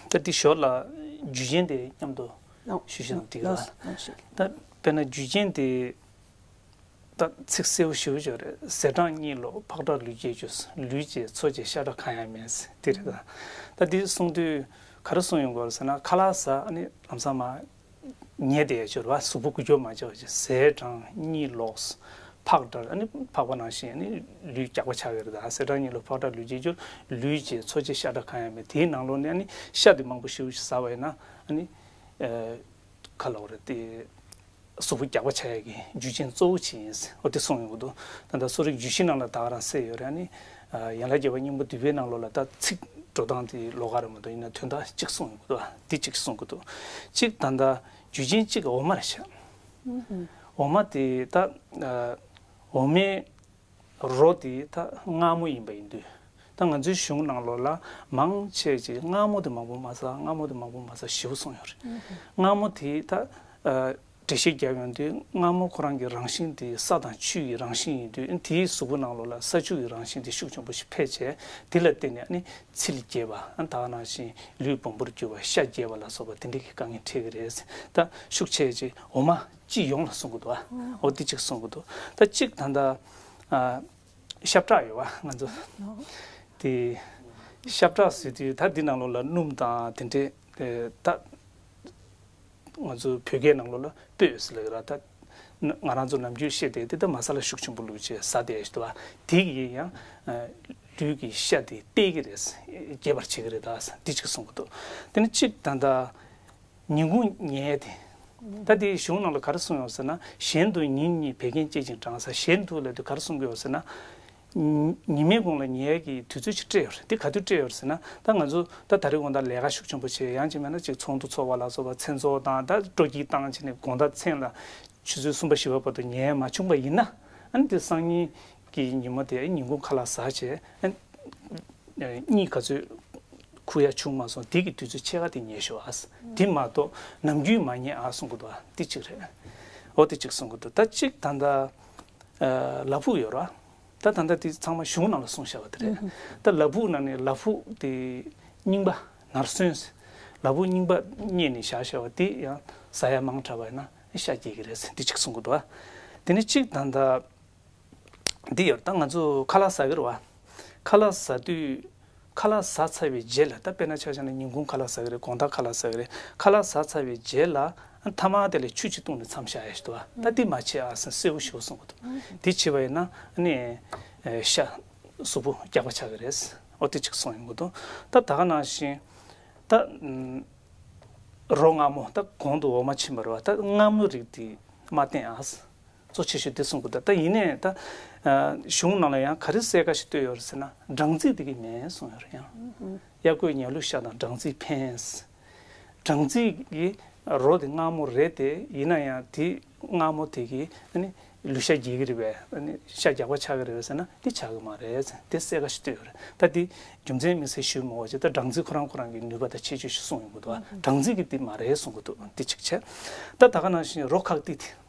ད་དེ་ཞོར་ལ་རྒྱུ་རྐྱེན་དེ་མཉམ་དུ་ལགས་ཞུ་ཞུ་ན་འགྲིག་ག་ལགས་ལགས་ཞུ། ད་དཔེར་ན་རྒྱུ་རྐྱེན་དེ་ད་ཚིག་གསལ་པོ་ཞེ་པོ་ཅིག་རེད། ཟས་གྲང་གཉིད་ལོག་ཕག་དྲག་ལུས་སྐྱེད་འགྱུར། ལུས་བྱེད་འཚོ་བྱེད་ཤ་ཁྲག་གང་ཡང་མེད། དེ་རེད་ད། ད་དེ་གསུང་དུས་ག་རེ་གསུང་ཡོང་གི་ཡོད་རེད་ཟེར་ན། ཁ་ལག་ཟ་ཨ་ནི་ལམ་སང་མར་ཉལ་བསྡད་ཡ་ཅིག་རེད་བ། གཟུགས་པོ་འགུལ་སྐྱོད་མ་བྱས་པ་ཅིག་ཟས་གྲང་གཉིད་ལོག་ཕག་དྲག་ཨ་ནི་ཕག་པ་ནང་བཞིན་ཨ་ནི་ལུས་རྒྱགས་པ་ཆགས་ཡོད་རེད་ད། ཟས་གྲང་གཉིད་ལོག་ཕག་དྲག་ལུས་སྐྱེད་འགྱུར། ལུས་བྱེད་འཚོ་བྱེད་ཤ་ཁྲག་གང་ཡང་མེད། དེའི་ནང་ལོགས་ནས་ཨ་ནི་ཤ་དེ་མང་པོ་ཞེ་པོ་ཅིག་ཟ་བ་ཡིན་ན་ཨ་ནི་ཨ་ག་ལབ་དགོས་རེད། དེ་གཟུགས་པོ་རྒྱགས་པ་ཆགས་ཡ་གི་རྒྱུ་རྐྱེན་གཙོ་བོ་ཅིག་ཡིན། འོ་དེ་གསུངས་ཡོང་གི་འདུག་ད་ལྟ་གསོ་རིག་བརྗོད་གཞི་ནང་ལ་ད་ག་རང་གསལ་ཡོད་རེད། ཨ་ནི་ཡན་ལག་བརྒྱད་པ་སྙིང་པོ་བསྡུས་པའི་ནང་ལོགས་ལ་ད་ཚིག་འགྲོ་སྟངས་དེ་ལོགས་ཀ་རེད་མ་གཏོགས་ཡིན་ན་དོན་དག་གཅིག་གསུངས་ཡོང་གི་འདུག་འདི་གཅིག་གསུངས་གི་འདུག་གཅིག་ད་ལྟ་རྒྱུ་རྐྱེན་གཅིག་འོ་མ་རེད་ཤག་འོ་མ་དེ་ད་འོ་མའི་རོ་དེ་ད་མངར་མོ་ཡིན་པ་ཡིན་དུས། ད་ང་ཚོའི་གཞུང་ནང་ལོགས་ལ་མང་ཆེ་ཅིག་མངར་མོ་དེ་མང་པོ་མ་ཟ། མངར་མོ་དེ་མང་པོ་མ་ཟ་ཞེ་པོ་གསུངས་ཡོད་རེད། མངར་མོ་དེ་ད་ཨ་འགྲེལ་བཤད་རྒྱབ་ཡོང་དུས་མངར་མོ་ཁོ་རང་གི་རང་བཞིན་དེ་ས་དང་ཆུ་ཡི་རང་བཞིན་ཡིན་དུས། དེའི་གཟུགས་པོ་ནང་ལོགས་ལ་ས་ཆུ་ཡི་རང་བཞིན་དེ་ཤུགས་ཆེན་པོ་ཞིག་འཕེལ་བྱས། དེ་ལ་བརྟེན་ནས་ཨ་ནི་ཚིལ་རྒྱས་པ། ཨ་ད་ག་ནང་བཞིན་ལུས་སྦོམ་པོར་གྱུར་པ། ཤ་རྒྱས་པ་ལ་སོགས་པ་དེ་འདྲ་གི་དཀའ་ངལ་འཕྲད་ཀྱི་རེད། ད་ཤུགས་ཆེ་ཅིག་འོ་མ་སྤྱི་ཡོངས་ལ་གསུང་གི་འདུག་ཨ། འོ་དེ་གཅིག་གསུང་གི་འདུག་ད་གཅིག་ད་ལྟ་ཨ་ཤ་བྲག་ཡོད་པ་ང་ཚོ། དེ་ཤ་བྲག་ཟེར་དུས་ད་འདི་ནང་ལོགས་ལ་སྣུམ་དང་དེ་འདྲའི་ཨེ་ད་ང་ཚོ་བོད་སྐད་ནང་ལོགས་ལ་སྤོས་ཟེར་ལབ་ཀྱི་རེད། ད་ང་རང་ཚོ་ནམ་རྒྱུན་བཤད་བསྡད་དེ་ད་མ་ས་ལ་ཤུགས་ཆེན་པོ་བླུགས་བྱས་ཟ་བསྡད་ཡོད་པ། དེ་གིས་ཡང་ཨ་ལུས་ཀྱི་ཤ་དེ་བརྟས་ཀྱི་རེད། རྒྱས་པར་བྱེད་ཀྱི་རེད། ད་འདི་གཅིག་གསུང་གི་འདུག་དེ་ནས་གཅིག་ད་ལྟ་ཉིན་གུང་ཉལ་ཏེ། ད་དེ་གཞུང་ནང་ལ་ག་རེ་གསུངས་ཡོད་ཟེར་ན། གཞན་དུ་ཉིན་གཉིས་བད་ཀན་སྐྱེད་ཅིང་གྲང་ཟ། གཞན་དུ་ལབ་དུས་ག་རེ་གསུང་གི་ཡོད་ཟེར་ན། ཉི་ཉི་མའི་གུང་ལ་ཉལ་གྱི་དུས་ཚོད་ཅིག་སྤྲད་ཡོད་རེད། དེ་ག་དུས་སྤྲད་ཡོད་ཟེར་ན། ད་ང་ཚོ་ད་ད་རེས་དགོང་དག་ལས་ཀ་ཤུགས་ཆེན་པོ་བྱས། ཡང་ཅིག་མིན་ན་ཅིག་ཚོགས་འདུ་ཚོགས་པ་ལ་སོགས་པ་མཚན་ཚོགས་དང་ད་སྤྲོ་སྐྱིད་བཏང་བྱས་ནས་དགོང་དག་མཚན་ལ་ཆུ་ཚོད་གསུམ་པ་བཞི་པ་བར་དུ་ཉལ་མ་བྱུང་པ་ཡིན་ན། ཨ་ནི་དེ་སང་ཉིན་གྱི་ཉིན་མོ་དེ་ཉིན་གུང་ཁ་ལག་ཟ་བྱས། ཨ་ནི་གཉིད་ག་ཚོད་ཁུག་ཡ་བྱུང་མ་སོང་། དེ་གི་དུས་ཚོད་ཕྱེད་ཀ་དེ་ཉལ་ཤོག་ཨ། དེ་མ་གཏོགས་ནམ་རྒྱུན་མ་ཉལ་ཨ་གསུང་གི་འདུག་ཨ། དེ་གཅིག་རེད། འོ་དེ་གཅིག་གསུང་གི་འདུག་ད་གཅིག་ད་ལྟ་ལ་ཕུག་ཡོད་ར། ད་ད་ལྟ་དེ་ཚང་མ་གཞུང་ནང་ལ་གསུངས་བཞག་པ་དེ་རེད། ད་ལ་ཕུག་ནང་ནས་ལ་ཕུག་དེ་རྙིང་པ་ནར་སོན། ལ་ཕུག་རྙིང་པ་རྙེད་ནས་བཞག་བཞག་པ་དེ་ཡང་ཟ་ཡ་མང་དྲགས་པ་ཡིན་ན་ཤ་རྒྱས་ཀྱི་རེད། དེ་གཅིག་གསུང་གི་འདུག་ཨ། དེ་ནས་གཅིག་ད་ལྟ་འདི་ཡོད། ད་ང་ཚོ་ཁ་ལག་ཟ་གི་རེད་བ། ཁ་ལག་ཟ་དུས་ཁ་ལག་ཟ་ཚར་བའི་རྗེས་ལ། ད་དཔེར་ན་ཆ་བཞག་ན་ཉིན་གུང་ཁ་ལག་ཟ་གི་རེད། དགོང་དག་ཁ་ལག་ཟ་གི་རེད། ཁ་ལག་ཟ་ཚར་བའི་རྗེས་ལ་མཐའ་མ་དེ་ལ་ཆུ་ཅིག་བཏུང་ནས་མཚམས་བཞག་ཡ་ཞིག་འདུག་བ། ད་འདི་མ་བྱེད་ཨ་ཟེར་གསལ་པོ་ཞེ་པོ་གསུང་གི་འདུག་འདི་བྱེད་པ་ཡིན་ན་ཨ་ནི་ཤ་གཟུགས་པོ་རྒྱགས་པ་ཆགས་ཀྱི་རེད། འོ་དེ་གཅིག་གསུངས་ཡོང་གི་འདུག་ད་ད་ག་ནང་བཞིན་ད་རོ་མངར་མོ། ད་གོང་དུ་འོ་མ་ཕྱིན་པ་རེད་བ། ད་མངར་མོ་རིགས་དེ་མ་བསྟེན་ཨ། གཙོ་ཆེ་ཤོས་དེ་གསུང་གི་འདུག་ད་ཡིན་ནའི་ད་ཨ་གཞུང་ནང་ལ་ཡང་ག་རེ་གསལ་ཁ་ཞིག་བཏོད་ཡོད་རེད་ཟེར་ན། སྦྲང་རྩི་དེ་གི་མེད་གསུངས་ཡོད་རེད། ཡང་གཡག་རྒོད་ཉལ་ལུགས་ཤ་དང་སྦྲང་རྩི་ཕན། སྦྲང་རྩི་གི་རོ་དེ་མངར་མོ་རེད་དེ། ཡིན་ན་ཡང་དེ་མངར་མོ་དེ་གི་ཨ་ནི་ ལུས་ཤ་རྒྱས་ཀྱི་རེད་པས། ཨ་ནི་ཤ་རྒྱགས་པ་ཆགས་ཀྱི་རེད་པས་ཟེར་ན་དེ་ཆགས་ཀྱི་མ་རེད། དེ་གསལ་ཁ་ཞིག་བཏོད་ཡོད་རེད། ད་དེ་རྒྱུ་མཚན་དམིགས་བསལ་ཞུས་མ་དགོས་ཅེ། ད་སྦྲང་རྩི་ཁོ་རང་ཁོ་རང་གི་ནུས་པ་དང་ཁྱད་ཆོས་ཤིག་གསུངས་ཡོང་གི་འདུག་ཨ། སྦྲང་རྩི་གི་དེ་མ་རེད་གསུང་གི་འདུག་དེ་གཅིག་བྱས། ད་ད་ག་ནང་བཞིན་རོ་ཁག་ཏིག་དེ།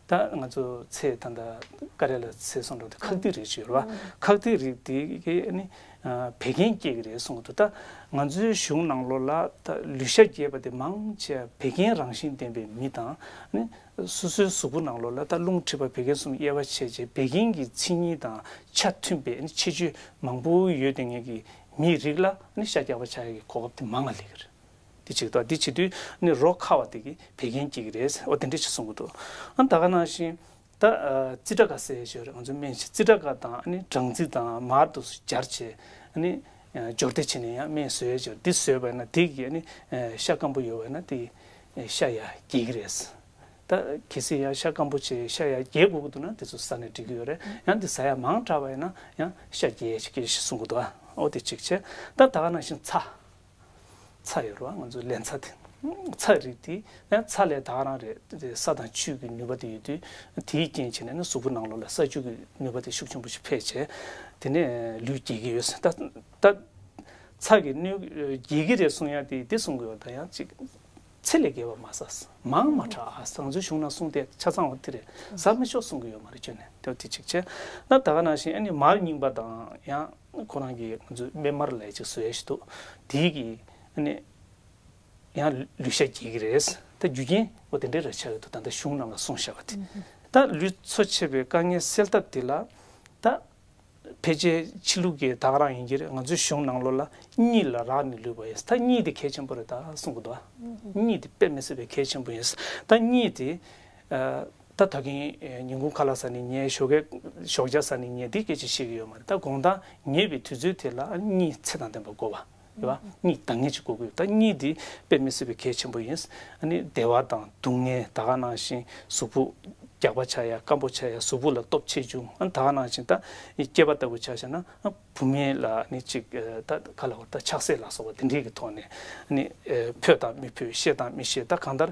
ད་ང་ཚོ་ཚལ་ད་ལྟ་ཀ་རེ་ལ་ཚལ་སོང་འགྲོ་དེ་ཁག་ཏིག་རིགས་ཅིག་ཡོད་རེད་པ། ཁག་ཏིག་རིགས་དེ་གི་ཨ་ནི་ཨ་བད་ཀན་སྐྱེ་གི་རེད་གསུང་གི་འདུག་ད་ང་ཚོའི་གཞུང་ནང་ལོགས་ལ་ད་ལུས་ཤ་རྒྱས་པ་དེ་མང་ཆེ་བ་བད་ཀན་རང་བཞིན་ལྡན་པའི་མི་དང་ཨ་ནི་སོ་སོའི་གཟུགས་པོ་ནང་ལོགས་ལ་ད་རླུང་མཁྲིས་པ་བད་ཀན་གསུམ་དབྱེ་བ་ཕྱེ་བྱས་བད་ཀན་གྱི་མཚན་ཉིད་དང་ཆ་མཐུན་པའི་ཨ་ནི་ཁྱད་ཆོས་མང་པོ་ཡོད་དེ་ངེད་ཀྱི་མིའི་རིགས་ལ་ཨ་ནི་ཤ་རྒྱགས་པ་ཆགས་ཡག་གི་གོ་སྐབས་དེ་མང་ང་སླེབས་ཀྱི་རེད། དེ་གཅིག་དང་། དེ་བྱེད་དུས་ནི་རོ་ཁ་བ་དེ་གིས་བད་ཀན་སྐྱེ་གི་རེད། འོ་དེ་འདྲ་ཞིག་གསུང་གི་འདུག་ཨ་ད་ག་ནང་བཞིན་ད་ཨ་ཙི་ཏྲ་ཀ་ཟེར་ཞིག་ཡོད་རེད། ང་ཚོ་སྨན་ཞིག་ཙི་ཏྲ་ཀ་དང་ཨ་ནི་སྦྲང་རྩི་དང་མར་དུ་སྦྱར་བྱས་ཨ་ནི་ཨ་སྦྱོར་ཏེ་བྱས་ནས་ཡང་སྨན་བཟོས་ཞིག་འདི་བཟོས་པ་ན་དེ་གིས་ཨ་ནི་ཨ་ཤ་སྐམ་པོ་ཡོད་པ་ན་དེ་ཨ་ཤ་ཡག་རྒྱས་ཀྱི་རེད། ད་གལ་སྲིད་ཡང་ཤ་སྐམ་པོ་བྱས་ཤ་ཡག་རྒྱས་དགོས་ཀྱི་འདུག་ན་དེ་ཚོ་ཟ་ནས་འགྲིག་གི་ཡོད་རེད། ཡང་དེ་ཟ་ཡག་མང་དྲགས་པ་ཡིན་ན་ཡང་ཤ་རྒྱས་ཤིག་རྒྱས་ཤིག་གསུང་གི་འདུག་ཨ་འོ་དེ་གཅིག་བྱས། ད་ད་ག་ནང་བཞིན་ཚྭ། ཚྭ་ཡོད་རེད་པ། ང་ཚོའི་ལན་ཚྭ་དེ། ཚྭ་རིགས་དེ་ཡང་ཚྭ་ལས་ད་ག་རང་རེད། དེ་ས་དང་ཆུ་གི་ནུས་པ་དེ་ཡོད་དུས་དེའི་རྐྱེན་བྱས་ནས་ནི་གཟུགས་པོ་ནང་ལོགས་ལ་ས་ཆུ་གི་ནུས་པ་དེ་ཤུགས་ཆེན་པོ་ཞིག་འཕེལ་བྱས་དེ་ནས་ལུས་རྒྱས་ཀྱི་ཡོད་ཟེར། ད་ད་ཚྭ་གི་ནུས་རྒྱས་ཀྱི་རེད་གསུང་ཡག་དེ་དེ་གསུང་གི་ཡོད། ད་ཡང་ཅིག་ཚད་ལས་བརྒལ་བ་མ་ཟ། མང་མ་དྲགས། ང་ཚོའི་གཞུང་ནང་གསུངས་དེ་ཆ་ཚང་བ་དེ་རེད། ཟ་མི་ཆོག་གསུང་གི་ཡོད་མ་རེད། ཁྱོན་ནས་དེ་དེ་གཅིག་བྱས། ད་ད་ག་ནང་བཞིན་ཨ་ནི་མར་རྙིང་པ་དང་ཡང་ཁོ་རང་གི་ང་ཚོའི་སྨན་མར་ལབ་ཅིག་བཟོ་ཡག་ཞིག་འདུག་དེའི་གི་ཨ་ནི་ཡང་ལུས་ཤ་རྒྱས་ཀྱི་རེད། ད་རྒྱུ་རྐྱེན་འོ་དེ་འདྲའི་རེད་ཆགས་ཡོད་འདུག་ད་ལྟ་གཞུང་ནང་ལ་གསུངས་བཞག་པ་དེ། ད་ལུས་འཚོ་བྱེད་པའི་དཀའ་ངལ་སེལ་ཐབས་དེ་ལ་ད་ཕལ་ཆེར་ཕྱི་ལུགས་ཀྱི་ད་ག་རང་ཡིན་གྱི་རེད། ང་ཚོའི་གཞུང་ནང་ལོགས་ལ་གཉིད་ལ་རག་ནས་ལུས་པ་ཡིན། ད་གཉིད་དེ་གལ་ཆེན་པོ་རེད་ད་གསུང་གི་འདུག་ཨ། གཉིད་དེ་དཔེ་མི་སྲིད་པའི་གལ་ཆེན་པོ་ཡིན། ད་གཉིད་དེ་ཨ་ད་ད་གིན་ཉིན་གུང་ཁ་ལག་ཟ་ནས་ཉལ། ཞོགས་ཀས་ཞོགས་ཇ་ཟ་ནས་ཉལ། དེ་སྐད་ཆ་བཤད་ཀྱི་ཡོད་མ་རེད། ད་དགོང་དག་ཉལ་བའི་དུས་ཚོད་དེ་ལ་གཉིད་ཚད་དང་ལྡན་པ་དགོས་པ། རེད་བ། གཉིད་འདང་ངེས་ཅིག་དགོས་ཀྱི་ཡོད། ད་གཉིད་དེ་དཔེ་མི་སྲིད་པའི་གལ་ཆེན་པོ་ཡིན། ཨ་ནི་བདེ་བ་དང་སྡུག་བསྔལ། ད་ག་ནང་བཞིན་གཟུགས་པོ་རྒྱགས་པ་ཆགས་ཡག་སྐམ་པོ་ཆགས་ཡག་གཟུགས་པོ་ལ་སྟོབས་ཆེ་ཆུང་། ཨ་ད་ག་ནང་བཞིན་ད་སྐྱེས་པ་ལྟ་བུ་ཆ་བཞག་ན་ཨ་བུད་མེད་ལ་ཨ་ནི་ཅིག་ད་ག་ལ་བར་ད་ཆགས་སྲེད་ལ་སོགས་པ་དེ་འདྲའི་གི་ཐོག་ནས་ཨ་ནི་ཕོད་དང་མི་ཕོད། བཤད་དང་མི་བཤད། ད་གང་ལྟར་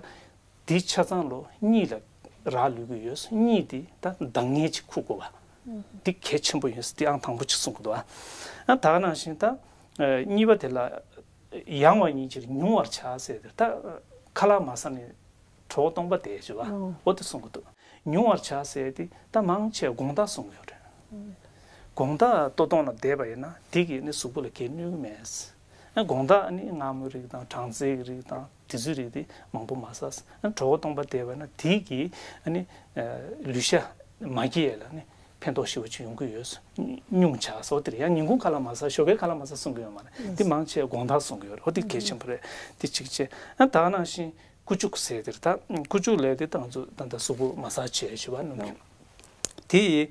དེ་ཆ་ཚང་ལོ་གཉིད་ལ་རག་ལུས་ཀྱི་ཡོད། གཉིད་དེ་ད་འདང་ངེས་ཅིག་ཁུག་དགོས་པ། འདི་གལ་ཆེན་པོ་ཡིན། འདི་ཨང་དང་པོ་ཅིག་གསུང་གི་འདུག་ཨ། ད་ག་ནང་བཞིན་ད་གཉིས་པ་དེ་ལ་ཡང་བ་ཉིད་ཕྱིར་མྱོང་བར་བྱ་ཟེར་ཏེ། ད་ཁ་ལག་མ་ཟ་ནས་གྲོད་ཁོག་སྟོང་པ་བསྡད་བྱས་པ་འོ་དེ་གསུང་གི་འདུག་མྱོང་བར་བྱ་ཟེར་ཏེ་ད་མང་ཆེ་དགོང་དག་གསུང་གི་ཡོད་རེད། དགོང་དག་ལྟོ་སྟོང་ལ་བསྡད་པ་ཡིན་ན་དེ་གིས་ནི་གཟུགས་པོ་ལ་གལ་གནོད་ཀྱི་མེད། ཨ་དགོང་དག་ཨ་ནི་མངར་མོའི་རིགས་དང་སྦྲང་རྩིའི་རིགས་དང་དེ་ཚོའི་རིགས་དེ་མང་པོ་མ་ཟ། ཨ་གྲོད་ཁོག་སྟོང་པ་བསྡད་པ་ན་དེ་གིས་ཨ་ནི་ལུས་ཤ་མ་རྒྱས་ལ་ནི་ཕན་ཐོགས་ཞེ་པོ་ཅིག་ཡོང་གི་ཡོད། སྙུང་བྱ་སོགས་དེ་རེད། ཡང་ཉིན་གུང་ཁ་ལག་མ་ཟ། ཞོགས་ཀས་ཁ་ལག་མ་ཟ་གསུང་གི་ཡོད་མ་རེད། དེ་མང་ཆེ་དགོང་དག་གསུང་གི་ཡོད་རེད། འོ་དེ་གལ་ཆེན་པོ་རེད། དེ་གཅིག་བྱས། ཨ་ད་ག་ནང་བཞིན་ཀུ་ཅུ་ཟེར་དེར་ད་ཀུ་ཅུ་ལས་དེ་ད་ང་ཚོ་ད་ལྟ་གཟུགས་པོ་མ་ཟ་བྱས་བྱས་པ་སྣུམ་གྱི། དེ་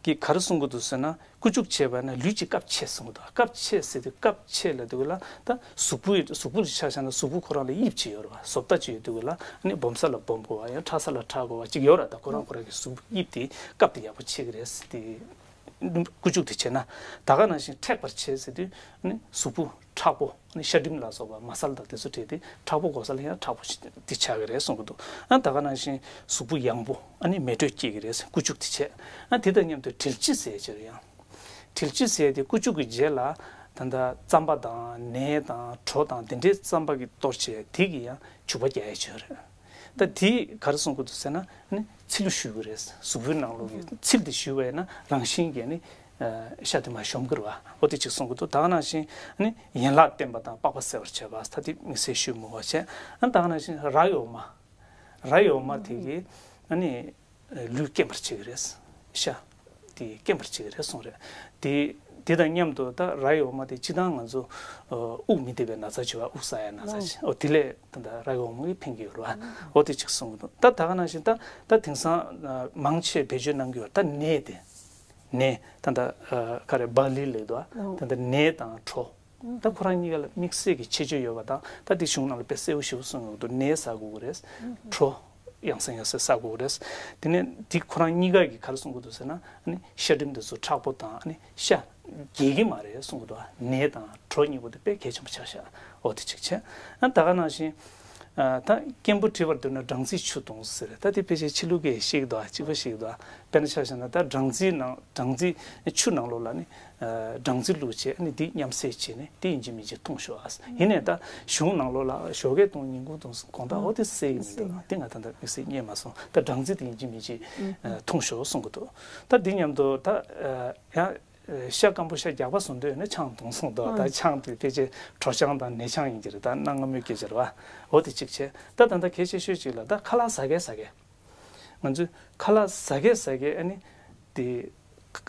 གི་ག་རེ་གསུང་གི་འདུག་ཟེར་ན་ཀུ་ཅུ་བྱས་པ་ན་ལུས་ཀྱི་སྐབས་ཆད་གསུང་གི་འདུག་སྐབས་ཆད་ཟེར་དུས་སྐབས་ཆད་ལ་དུས་ལ་ད་གཟུགས་པོའི་གཟུགས་པོ་ལ་ཆ་བཞག་ན་གཟུགས་པོ་ཁོ་རང་ལ་དབྱིབས་ཅིག་ཡོད་རེད་བ། བཟོ་ལྟ་ཅིག་ཡོད་དུས་ལ་ཨ་ནི་སྦོམ་ས་ལ་སྦོམ་དགོས་བ། ཡང་ཕྲ་ས་ལ་ཕྲ་དགོས་བ་ཅིག་ཡོད་རེད། ད་ཁོ་རང་ཁོ་རང་གི་གཟུགས་པོ་དབྱིབས་དེ་སྐབས་དེ་ཡག་པོ་ཆད་ཀྱི་རེད་ཟེར་དེ། ཀུ་ཅུ་དེ་བྱས་ན། ད་ག་ནང་བཞིན་མཁྲེགས་པར་བྱེད་ཟེར་དུས་ནི་གཟུགས་པོ་མཁྲེགས་པོ་ནི་ཤ་སྒྲིམ་ལ་སོགས་པ་མ་སལ་དང་དེ་ཚོ་བྲིས་ཏེ་མཁྲེགས་པོ་དགོས་ས་ལ་ཡང་མཁྲེགས་པོ་ཞིག་དེ་ཆགས་ཀྱི་རེད་གསུང་གི་འདུག་ཨ་ད་ག་ནང་བཞིན་གཟུགས་པོ་ཡང་པོ་ཨ་ནི་མེ་དྲོད་སྐྱེ་གི་རེད་ཀུ་ཅུ་དེ་བྱས། ཨ་དེ་དང་མཉམ་དུ་དྲིལ་ལྕི་ཟེར་ཅིག་ཡང་། དྲིལ་ལྕི་ཟེར་དེ་ཀུ་ཅུ་གི་རྗེས་ལ་ད་ལྟ་རྩམ་པ་དང་ནས་དང་གྲོ་དང་དེ་འདྲའི་རྩམ་པ་གི་གཏོར་བྱས་དེ་གི་ཡང་བྱུག་པ་རྒྱག་ཡ་ཅིག་ཡོད་རེད། ད་དེ་ག་རེ་གསུང་གི་འདུག་ཟེར་ན་ནི་ཚིལ་ལུ་བཞུས་པ་རེད། གཟུགས་པོའི་ནང་ལོགས་ཀྱི་ཚིལ་དེ་བཞུས་པ་ཡིན་ན་རང་བཞིན་གྱིས་ནི་ཤ་དེ་མར་གཞོམ་གྱི་རེད་བ། འོ་དེ་གཅིག་གསུང་གི་འདུག་ད་ག་ནང་བཞིན་ནི་ཡན་ལག་བརྟན་པ་དང་པགས་པ་གསལ་བར་བྱེད་པ། ད་དེ་དམིགས་བསལ་ཞུས་མི་དགོས་བྱས། ཨ་ད་ག་ནང་བཞིན་ར་ཡི་འོ་མ། ར་ཡི་འོ་མ་དེ་གིས་ནི་ལུས་སྐེམ་པར་བྱེད་ཀྱི་རེད། ཤ་དེ་སྐེམ་པར་བྱེད་ཀྱི་རེད་གསུངས་རེད། དེ་དེ་དང་མཉམ་དུ་ད་ར་ཡི་འོ་མ་དེ་སྤྱིར་བཏང་ང་ཚོ་དབུགས་མི་བདེ་བའི་ན་ཚ་བྱེད་པ། དབུགས་བསགས་ཡ་ན་ཚ་བྱེད། འོ་དེ་ལས་ད་ལྟ་ར་ཡི་འོ་མ་གིས་ཕན་གྱི་ཡོད་རེད་བ། འོ་དེ་གཅིག་གསུང་གི་འདུག་ད་ད་ག་ནང་བཞིན་ད་ད་དེང་སང་མང་ཆེ་བེད་སྤྱོད་གནང་གི་ཡོད། ད་ནས་དེ་ནས་ད་ད་ག་རེ་བ་ལི་ལབ་འདུག་ད་ད་ནས་དང་གྲོ། ད་ཁོ་རང་གཉིས་ཀ་ལ་དམིགས་བསལ་གྱི་ཁྱད་ཆོས་ཡོད་པ་དང་། ད་དེ་གཞུང་ནང་ལ་དཔེ་གསལ་པོ་ཞེ་པོ་གསུངས་ཡོད་འདུག་ནས་ཟ་དགོས་ཀྱི་རེད། གྲོ་ཡང་སེ་ཡང་སེ་ཟ་དགོས་ཀྱི་རེད། དེ་ནས་དེ་ཁོ་རང་གཉིས་ཀ་གིས་ག་རེ་གསུང་གི་འདུག་ཟེར་ན་ཨ་ནི་ཤ་སྒྲིམ་དེ་ཚོ་མཁྲེགས་པོ་དང་ཨ་ནི་ཤ་རྒྱས་ཀྱི་མ་རེད་གསུང་གི་འདུག་ནས་དང་གྲོ་གཉིས་པོ་དེ་དཔེ་གལ་ཆེན་པོ་ཆགས་ཤག་འོ་དེ་གཅིག་བྱས། ཨ་ད་ག་ནང་བཞིན་ ཨ། ད་སྐམ་པོ་བྲི་བར་འདོད་ན་སྦྲང་རྩིས་ཆུ་བཏུང་ཟེར། ད་དེ་ཕལ་ཆེར་ཕྱི་ལུགས་ཀྱིས་ཤེས་ཀྱི་འདུག་གཅིག་པ་ཤེས་ཀྱི་འདུག་དཔེར་ན་ཆ་བཞག་ན་ད་སྦྲང་རྩིའི་ནང་སྦྲང་རྩིའི་ཆུ་ནང་ལོགས་ལ་ནི་ཨ་སྦྲང་རྩི་བླུགས་བྱས་ནི་དེ་མཉམ་བསྲེས་བྱས་ནས་དེ་ཡིན་གཅིག་མིན་གཅིག་འཐུང་ཤོག་ཨ། ཡིན་ནའི་ད་གཞུང་ནང་ལོགས་ལ་ཞོགས་ཀས་འཐུང་ཉིན་གུང་འཐུང་དགོང་དག་འོ་དེ་བསྲེས་ཀྱི་མི་འདུག་དེ་ང་ད་ལྟ་དམིགས་བསལ་རྙེད་མ་སོང་། ད་སྦྲང་རྩི་དེ་ཡིན་གཅིག་མིན་གཅིག་འཐུང་ཤོག་གསུང་གི་འདུག་ད་དེ་མཉམ་དུ་ད་ཡང་། ཤ་སྐམ་པོ་ཤ་རྒྱགས་པ་བཟོ་འདོད་ཡོད་ན་ཆང་འཐུང་གསུངས་འདུག་ད་ཆང་དེ་ཕལ་ཆེར་གྲོ་ཆང་དང་ནས་ཆང་ཡིན་གྱི་རེད། ད་གནའ་སྔ་མོའི་སྐད་ཆ་རེད་བ། འོ་དེ་གཅིག་བྱས། ད་ད་ལྟ་གལ་ཆེ་ཤོས་གཅིག་ལ་ད་ཁ་ལག་ཟ་མཁན་ཟ་མཁན། ང་ཚོས་ཁ་ལག་ཟ་མཁན་ཟ་མཁན་ཨ་ནི་དེ་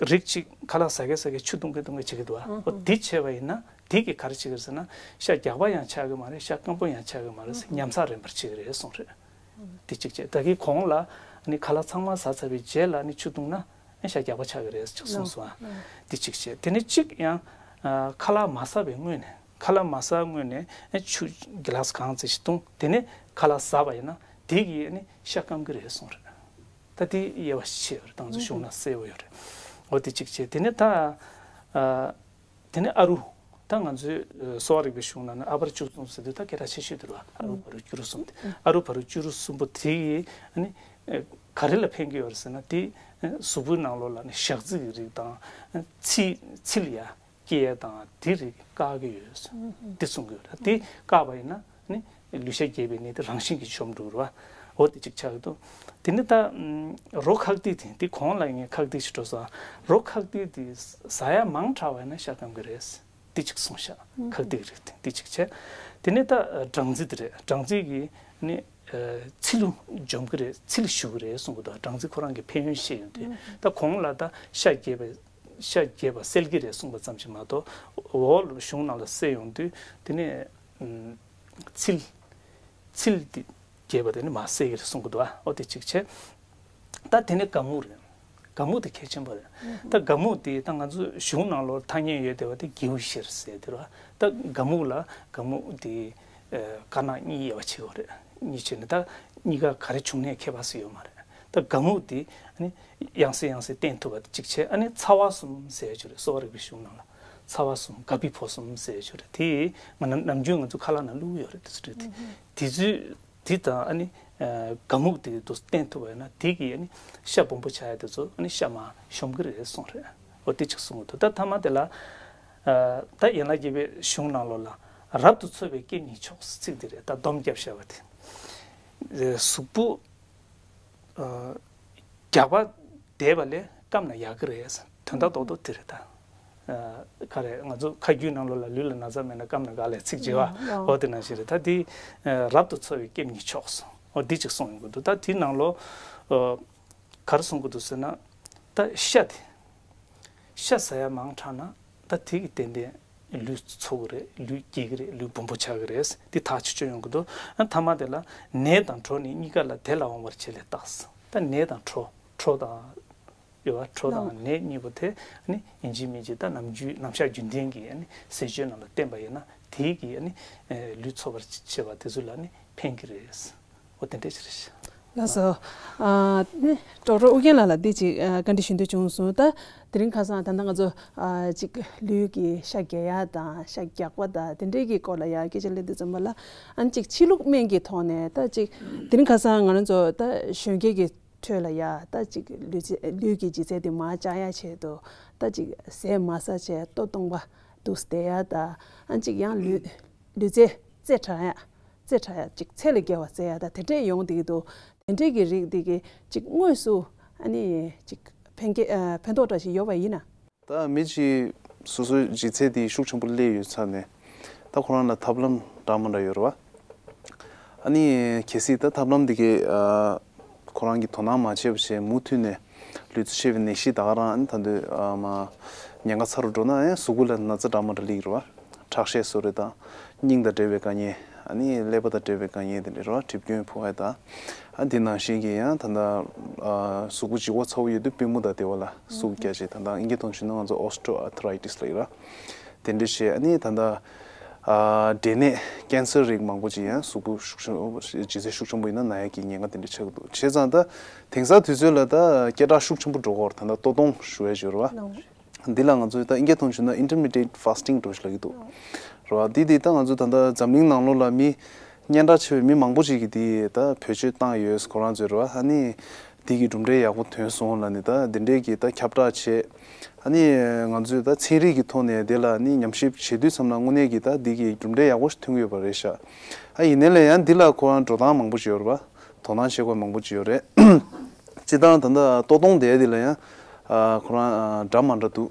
རིགས་གཅིག་ཁ་ལག་ཟ་མཁན་ཟ་མཁན་ཆུ་བཏུང་མཁན་བཏུང་མཁན་བྱེད་ཀྱི་འདུག་བ། འོ་དེ་བྱས་པ་ཡིན་ན་དེ་གིས་ག་རེ་བྱེད་ཀྱི་རེད་ཟེར་ན་ཤ་རྒྱགས་པ་ཡང་ཆགས་ཀྱི་མ་རེད། ཤ་སྐམ་པོ་ཡང་ཆགས་ཀྱི་མ་རེད་ཟེར། ཉམས་ཚགས་རན་པར་བྱེད་ཀྱི་རེད་གསུངས་རེད། དེ་གཅིག་བྱས། ད་གིན་གོང་ལ་ཨ་ནི་ཁ་ལག་ཚང་མ་ཟ་ཚར་བའི་རྗེས་ལ་ཨ་ནི་ཆུ་བཏུང་ན། ཤ་རྒྱགས་པ་ཆགས་ཀྱི་རེད་ཅིག་གསུངས་སོང་ཨ། འདི་གཅིག་བྱས། དེ་ནས་གཅིག་ཡང་ཨ་ཁ་ལག་མ་ཟ་བའི་སྔོན་ནས་ཁ་ལག་མ་ཟ་སྔོན་ནས་ཨ་ཆུ་གི་ལཱ་སི་གང་ཙམ་ཞིག་བཏུང་། དེ་ནས་ཁ་ལག་ཟ་བ་ཡིན་ན་དེ་གིས་ཨ་ནི་ཤ་སྐམ་གྱི་རེད་གསུངས་རེད། ད་དེ་དབྱེ་བ་ཕྱེ་ཡོད་རེད། ད་ང་ཚོ་གཞུང་ན་གསལ་པོ་ཡོད་རེད། འོ་དེ་གཅིག་བྱས། དེ་ནས་ད་ཨ་དེ་ནས་ཨ་རུ། ད་ང་ཚོའི་ཨ་གསོ་བ་རིག་པའི་གཞུང་ནང་ན་ཨ་བར་བཅུ་གསུམ་ཟེར་དུས་ད་སྐད་གྲགས་ཆེ་ཤོས་དེ་རེད་བ། ཨ་རུ་བ་རུ་སྐྱུ་རུ་གསུམ་དེ། ཨ་རུ་བ་རུ་སྐྱུ་རུ་གསུམ་པོ་དེ་ཡིས་ཨ་ནི་ཨ་ག་རེ་ལ་ཕན་གྱི་ཡོད་རེད་ཟེར་ན། དེ་ཨ་གཟུགས་པོའི་ནང་ལོགས་ལ་ནི་ཞག་རྩི་གི་རིགས་དང་ཨ་ཚིལ་ཚིལ་ཡ་སྐྱེ་ཡ་དང་དེ་རིགས་བཀག་གི་ཡོད་ཟེར། དེ་གསུང་གི་ཡོད་རེད། དེ་བཀག་པ་ཡིན་ན་ནི་ལུས་ཤ་རྒྱས་པའི་ནད་དེ་རང་བཞིན་གྱིས་འཇོམས་འགྲོ་གི་རེད་བ། འོ་དེ་གཅིག་ཆགས་ཀྱི་འདུག་དེ་ནི་ད་ཨམ་རོ་ཁག་ཏིག་དེ་དེ་གོང་ལ་ངས་ཁག་ཏིག་ཞིག་འགྲོ་སོང་། རོ་ཁག་ཏིག་དེ་ཟ་ཡ་མང་དྲགས་པ་ཡིན་ན་ཤ་སྐམ་གི་རེད། དེ་གཅིག་གསུངས་ཤག་ཁག་ཏིག་རིགས་དེ་དེ་གཅིག་བྱས། དེ་ནས་ད་སྦྲང་རྩི་དེ་རེད། སྦྲང་རྩི་གིས་ནི་ཨ་ཚིལ་ལུ་འཇོམས་གི་རེད། ཚིལ་ཞུ་གི་རེད་གསུང་གི་འདུག་སྦྲང་རྩི་ཁོ་རང་གི་ཕན་ཡོན་བཤད་ཡོང་དུས། ད་གོང་ལ་ད་ཤ་རྒྱས་པ་ཤ་རྒྱས་པ་སེལ་གི་རེད་གསུངས་པ་ཙམ་ཞིག་མ་གཏོགས། འོག་ལ་གཞུང་ནང་ལ་གསལ་ཡོང་དུས་དེ་ནས་ཨམ་ཚིལ་ཚིལ་དེ་རྒྱས་པ་དེ་ནི་མ་སེལ་གི་རེད་གསུང་གི་འདུག་ཨ། འོ་དེ་གཅིག་བྱས། ད་དེ་ནས་སྒ་སྨུག་རེད། སྒ་སྨུག་དེ་གལ་ཆེན་པོ་རེད། ད་སྒ་སྨུག་དེ་ད་ང་ཚོ་གཞུང་ནང་ལོགས་ཐ་སྙད་ཡོད་བསྡད་པ་དེ་སྒེའུ་གཞིར་ཟེར་དེ་རེད་བ། ད་སྒ་སྨུག་ལ་སྒ་སྨུག་དེ་ཨ་དཀར་ནག་གཉིས་དབྱེ་བ་ཕྱེ་བ་རེད། གཉིས་ཕྱེ་ནས་ད་གཉིས་ཀ་ག་རེ་བྱུང་ནས་ཁྱད་པར་སུ་ཡོད་མ་རེད། ད་སྒ་སྨུག་དེ་ཨ་ནི་ཡང་སེ་ཡང་སེ་བསྟེན་ཐུབ་པ་དེ་གཅིག་བྱས། ཨ་ནི་ཚ་བ་གསུམ་ཟེར་ཡ་ཅིག་རེད། གསོ་བ་རིག་པའི་གཞུང་ནང་ལ་ཚ་བ་གསུམ་སྒ་ཕི་ཕོ་གསུམ་ཟེར་ཡ་ཅིག་རེད། དེ་ང་ནམ་ནམ་རྒྱུན་ང་ཚོ་ཁ་ལག་ནང་བླུགས་ཡོད་རེད། དེ་ཚོ་རེད། དེ་དེ་ཚོས་དེ་དང་ཨ་ནི་ཨ་སྒ་སྨུག་དེ་དུ་བསྟེན་ཐུབ་པ་ཡིན་ན་དེ་གིས་ཨ་ནི་ཤ་སྦོམ་པོ་ཆགས་ཡ་དེ་ཚོ་ཨ་ནི་ཤ་མར་ཤོམ་གི་རེད་གསུངས་རེད། འོ་དེ་གཅིག་གསུང་གི་འདུག་ད་མཐའ་མ་དེ་ལ་ཨ་ད་ཡན་ལག་བརྒྱད་པའི་གཞུང་ནང་ལོགས་ལ་རབ་ཏུ་འཚོ་བའི་སྐེམ་ཉིད་མཆོག་ཟེར་ཚིག་དེ་རེད། ད་སྡོམ་རྒྱབ་བཞག་པ་དེ། ཨ་གཟུགས་པོ་ཨ་རྒྱགས་པ་བསྡད་པ་ལས་སྐམ་ན་ཡག་གི་རེད། དོན་དག་རྡོག་རྡོག་དེ་རེད་ད། ཨ་ག་རེ་ང་ཚོ་ཁ་རྒྱུན་ནང་ལོགས་ལ་ལུས་ལ་ན་ཚ་མེད་ན་སྐམ་ན་དགའ་ལས་ཚིག་བརྗེ་བ། ཨོ་དེ་ནང་བཞིན་རེད། ད་དེ་ཨ་རབ་ཏུ་འཚོ་བའི་སྐེམ་ཉིད་མཆོག་གསུངས། ཨོ་དེ་གཅིག་གསུངས་ཡོང་གི་འདུག་ད་དེའི་ནང་ལོགས་ཨ་ག་རེ་གསུང་གི་འདུག་ཟེར་ན། ད་ཤ་དེ་ཤ་ཟ་ཡ་མང་དྲགས་ན་ད་དེ་གི་ཏན་ཏན་ལུས་འཚོ་གི་རེད། ལུས་རྒྱས་གི་རེད། ལུས་སྦོམ་པོ་ཆགས་གི་རེད། དེ་ཐག་ཆོད་ཆོད་ཡོང་གི་འདུག་ཨ་མཐའ་མ་དེ་ལ་ནད་དང་གྲོ་ནི་གཉིས་ཀ་ལ་དེ་ལ་འོང་བར་བྱེད་ལས་བརྟགས། ད་ནད་དང་གྲོ་གྲོ་དང་ཡོད་པ། གྲོ་དང་ནད་གཉིས་པོ་དེ་ནི་ཡིན་གཅིག་མིན་གཅིག་ད་ནམ་རྒྱུན་ནམ་ཞག་རྒྱུན་ལྡན་གྱི་ནི་ཟས་སྤྱོད་ནང་ལ་བསྟེན་པ་ཡིན་ན་དེ་གིས་ནི་ལུས་འཚོ་བར་བྱེད་པ་དེ་ཚོ་ལ་ནི་ཕན་གྱི་རེད། འོ་དེ་འདྲ་ཞིག་རེད། ལགས་སོ། ཨ་ནི་ཌོག་ཊར་ཨུ་རྒྱན་ལགས་ལ་འདི་ཅིག་ཨ་བཀའ་འདྲི་ཞུ་འདོད་བྱུང་སོང་། ད་དེ་རིང་ཁ་སང་ད་ལྟ་ང་ཚོ་ཨ་ཅིག་ལུས་ཀྱི་ཤ་རྒྱགས་ཡ་དང་ཤ་རྒྱགས་པ་དང་དེ་འདྲའི་གི་སྐོར་ལ་ཡ་སྐད་ཆ་གླེང་དུས་ཙམ་པ་ལ། ཨ་ནི་ཅིག་ཕྱི་ལུགས་སྨན་གྱི་ཐོག་ནས་ད་ཅིག་དེ་རིང་ཁ་སང་ང་རང་ཚོ་ད་གཞོན་སྐྱེས་ཀྱི་ཁྲོད་ལ་ཡ་ད་ཅིག་ལུས་རྩལ་ལུས་ཀྱི་ལྗིད་ཚད་དེ་མར་བཅག་ཡ་ཆེད་དུ་ད་ཅིག་ཟས་མ་ཟ་བྱས་ལྟོ་སྟོང་པ་འདུག་བསྡད་ཡ་ད། ཨ་ནི་ཅིག་ཡང་ལུས་ལུས་རྩལ་རྩེ་དྲག་ཡ། རྩེ་དྲག་ཡ་ཅིག་ཚད་ལས་བརྒལ་བ་རྩེ་ཡ་ད་དེ་འདྲས་ཡོང་བསྡད་ཀྱི་འདུག་དེ་འདྲས་ཀྱི་རིགས་འདི་གི་ཅིག་དངོས་སུ་ཨ་ནི་ཅིག་ཕན་ཁེ་ཨ་ཕན་ཐོགས་འདྲ་ཞིག་ཡོད་པ་ཡིན་ན། ད་མི་གཅིག་སོ་སོའི་ལྗིད་ཚད་དེ་ཤུགས་ཆེན་པོ་སླེབས་ཡོད་ཚར་ནས་ད་ཁོ་རང་ལ་ཐབས་ལམ་འདྲ་མི་འདྲ་ཡོད་རེད་བ། ཨ་ནི་གལ་སྲིད་ད་ཐབས་ལམ་འདི་གི་ཨ་ཁོ་རང་གིས་དོ་སྣང་མ་བྱས་པ་བྱས་མུ་མཐུད་ནས་ལུས་རྩལ་ཆེ་བའི་ནད་གཞི་ད་ག་རང་ཨ་ནི་ད་དུང་ཨ་མ་ཉེན་ཁ་ཚ་རུ་འགྲོ་ན་ཨ་ནི་གཟུགས་པོ་ལ་ན་ཚ་འདྲ་མི་འདྲ་སླེབས་ཀྱི་རེད་བ། ཁྲག་ཤེད་གསོ་རེས་དང་སྙིང་དང་འབྲེལ་བའི་དཀའ་ངལ། ཨ་ནི་ཀླད་པ་དང་འབྲེལ་བའི་དཀའ་ངལ་དེ་འདྲ་རེད་བ། གྲིབ་སྐྱོན་ཕོག་ཡ་དང་། ཨ་དེ་ནང་བཞིན་གྱི་ཡང་ད་ལྟ་ཨ་གཟུགས་པོ་ལྗིད་ཁོག་ཚ་པོ་ཡོད་དུས་པུས་མོ་དང་དེ་བ་ལ་ཟུག་རྒྱག་བྱས་ད་ལྟ་ཨིན་སྐད་ཐོག་བྱས་ན་ང་ཚོ་ཨོ་སི་ཊི་ཡོ་ཨར་ཐ་རའི་ཊི་སི་ལབ་ཀྱི་རེད་བ། དེ་འདྲ་བྱས་ཨ་ནི་ད་ལྟ་ཨ་འབྲས་ནད་ཀན་སར་རིགས་མང་པོ་ཅིག་ཡང་གཟུགས་པོ་ཤུགས་ཆེན་ལྗིད་ཚད་ཤུགས་ཆེན་པོ་ཡིན་ན་ན་ཡ་གི་ཉེན་ཁ་དེ་འདྲ་ཆགས་ཀྱི་འདུག་བྱས་ཙང་ད་དེང་སང་དུས་ཚོད་ལ་ད་སྐད་གྲགས་ཤུགས་ཆེན་པོ་འགྲོ་གི་ཡོད་རེད། ད་ལྟ་ལྟོ་སྟོང་ཞུ་ཡ་ཞིག་ཡོད་རེད་བ། འདི་ལ་ང་ཚོས་ད་ཨིན་སྐད་ཐོག་ཞུས་ན་intermittent fasting འགྲོ་ཞིག་ལབ་ཀྱི་འདུག་རེད་བ། འདི་འདི་ད་ང་ཚོ་ད་ལྟ་འཛམ་གླིང་ནང་ལོགས་ལ་མི་ སྙན་གྲགས་ཆེ་བའི་མི་མང་པོ་ཅིག་གིས་དེ་ད་བེད་སྤྱོད་བཏང་ཡོད་ཁོ་རང་ཚོས་རེད་བ། ཨ་ནི་དེ་གི་གྲུབ་འབྲས་ཡག་པོ་ཐོན་སོང་ལབ་ནས་ད་དེ་འདྲས་ཀྱི་ད་ཁྱབ་བསྒྲགས་བྱས། ཨ་ནི་ང་ཚོས་ད་ཚན་རིག་གི་ཐོག་ནས་དེ་ལ་ནི་ཉམས་ཞིབ་བྱེད་དུས་ཙམ་ལ་དངོས་གནས་ཀྱི་ད་དེ་གི་གྲུབ་འབྲས་ཡག་པོ་ཞིག་ཐོན་གྱི་ཡོད་པ་རེད་ཤག་ཨ་ཡིན་ནའི་ལས་ཡང་འདི་ལ་ཁོ་རང་འགྲོ་སྟངས་མང་པོ་ཅིག་ཡོད་རེད་བ། དོ་སྣང་བྱེད་དགོས་མང་པོ་ཅིག་ཡོད་རེད། སྤྱིར་བཏང་ད་ལྟ་ལྟོ་སྟོང་དེ་དེ་ལ་ཡང་ཨ་ཁོ་རང་ཨ་འདྲ་མ་འདྲ་འདུག་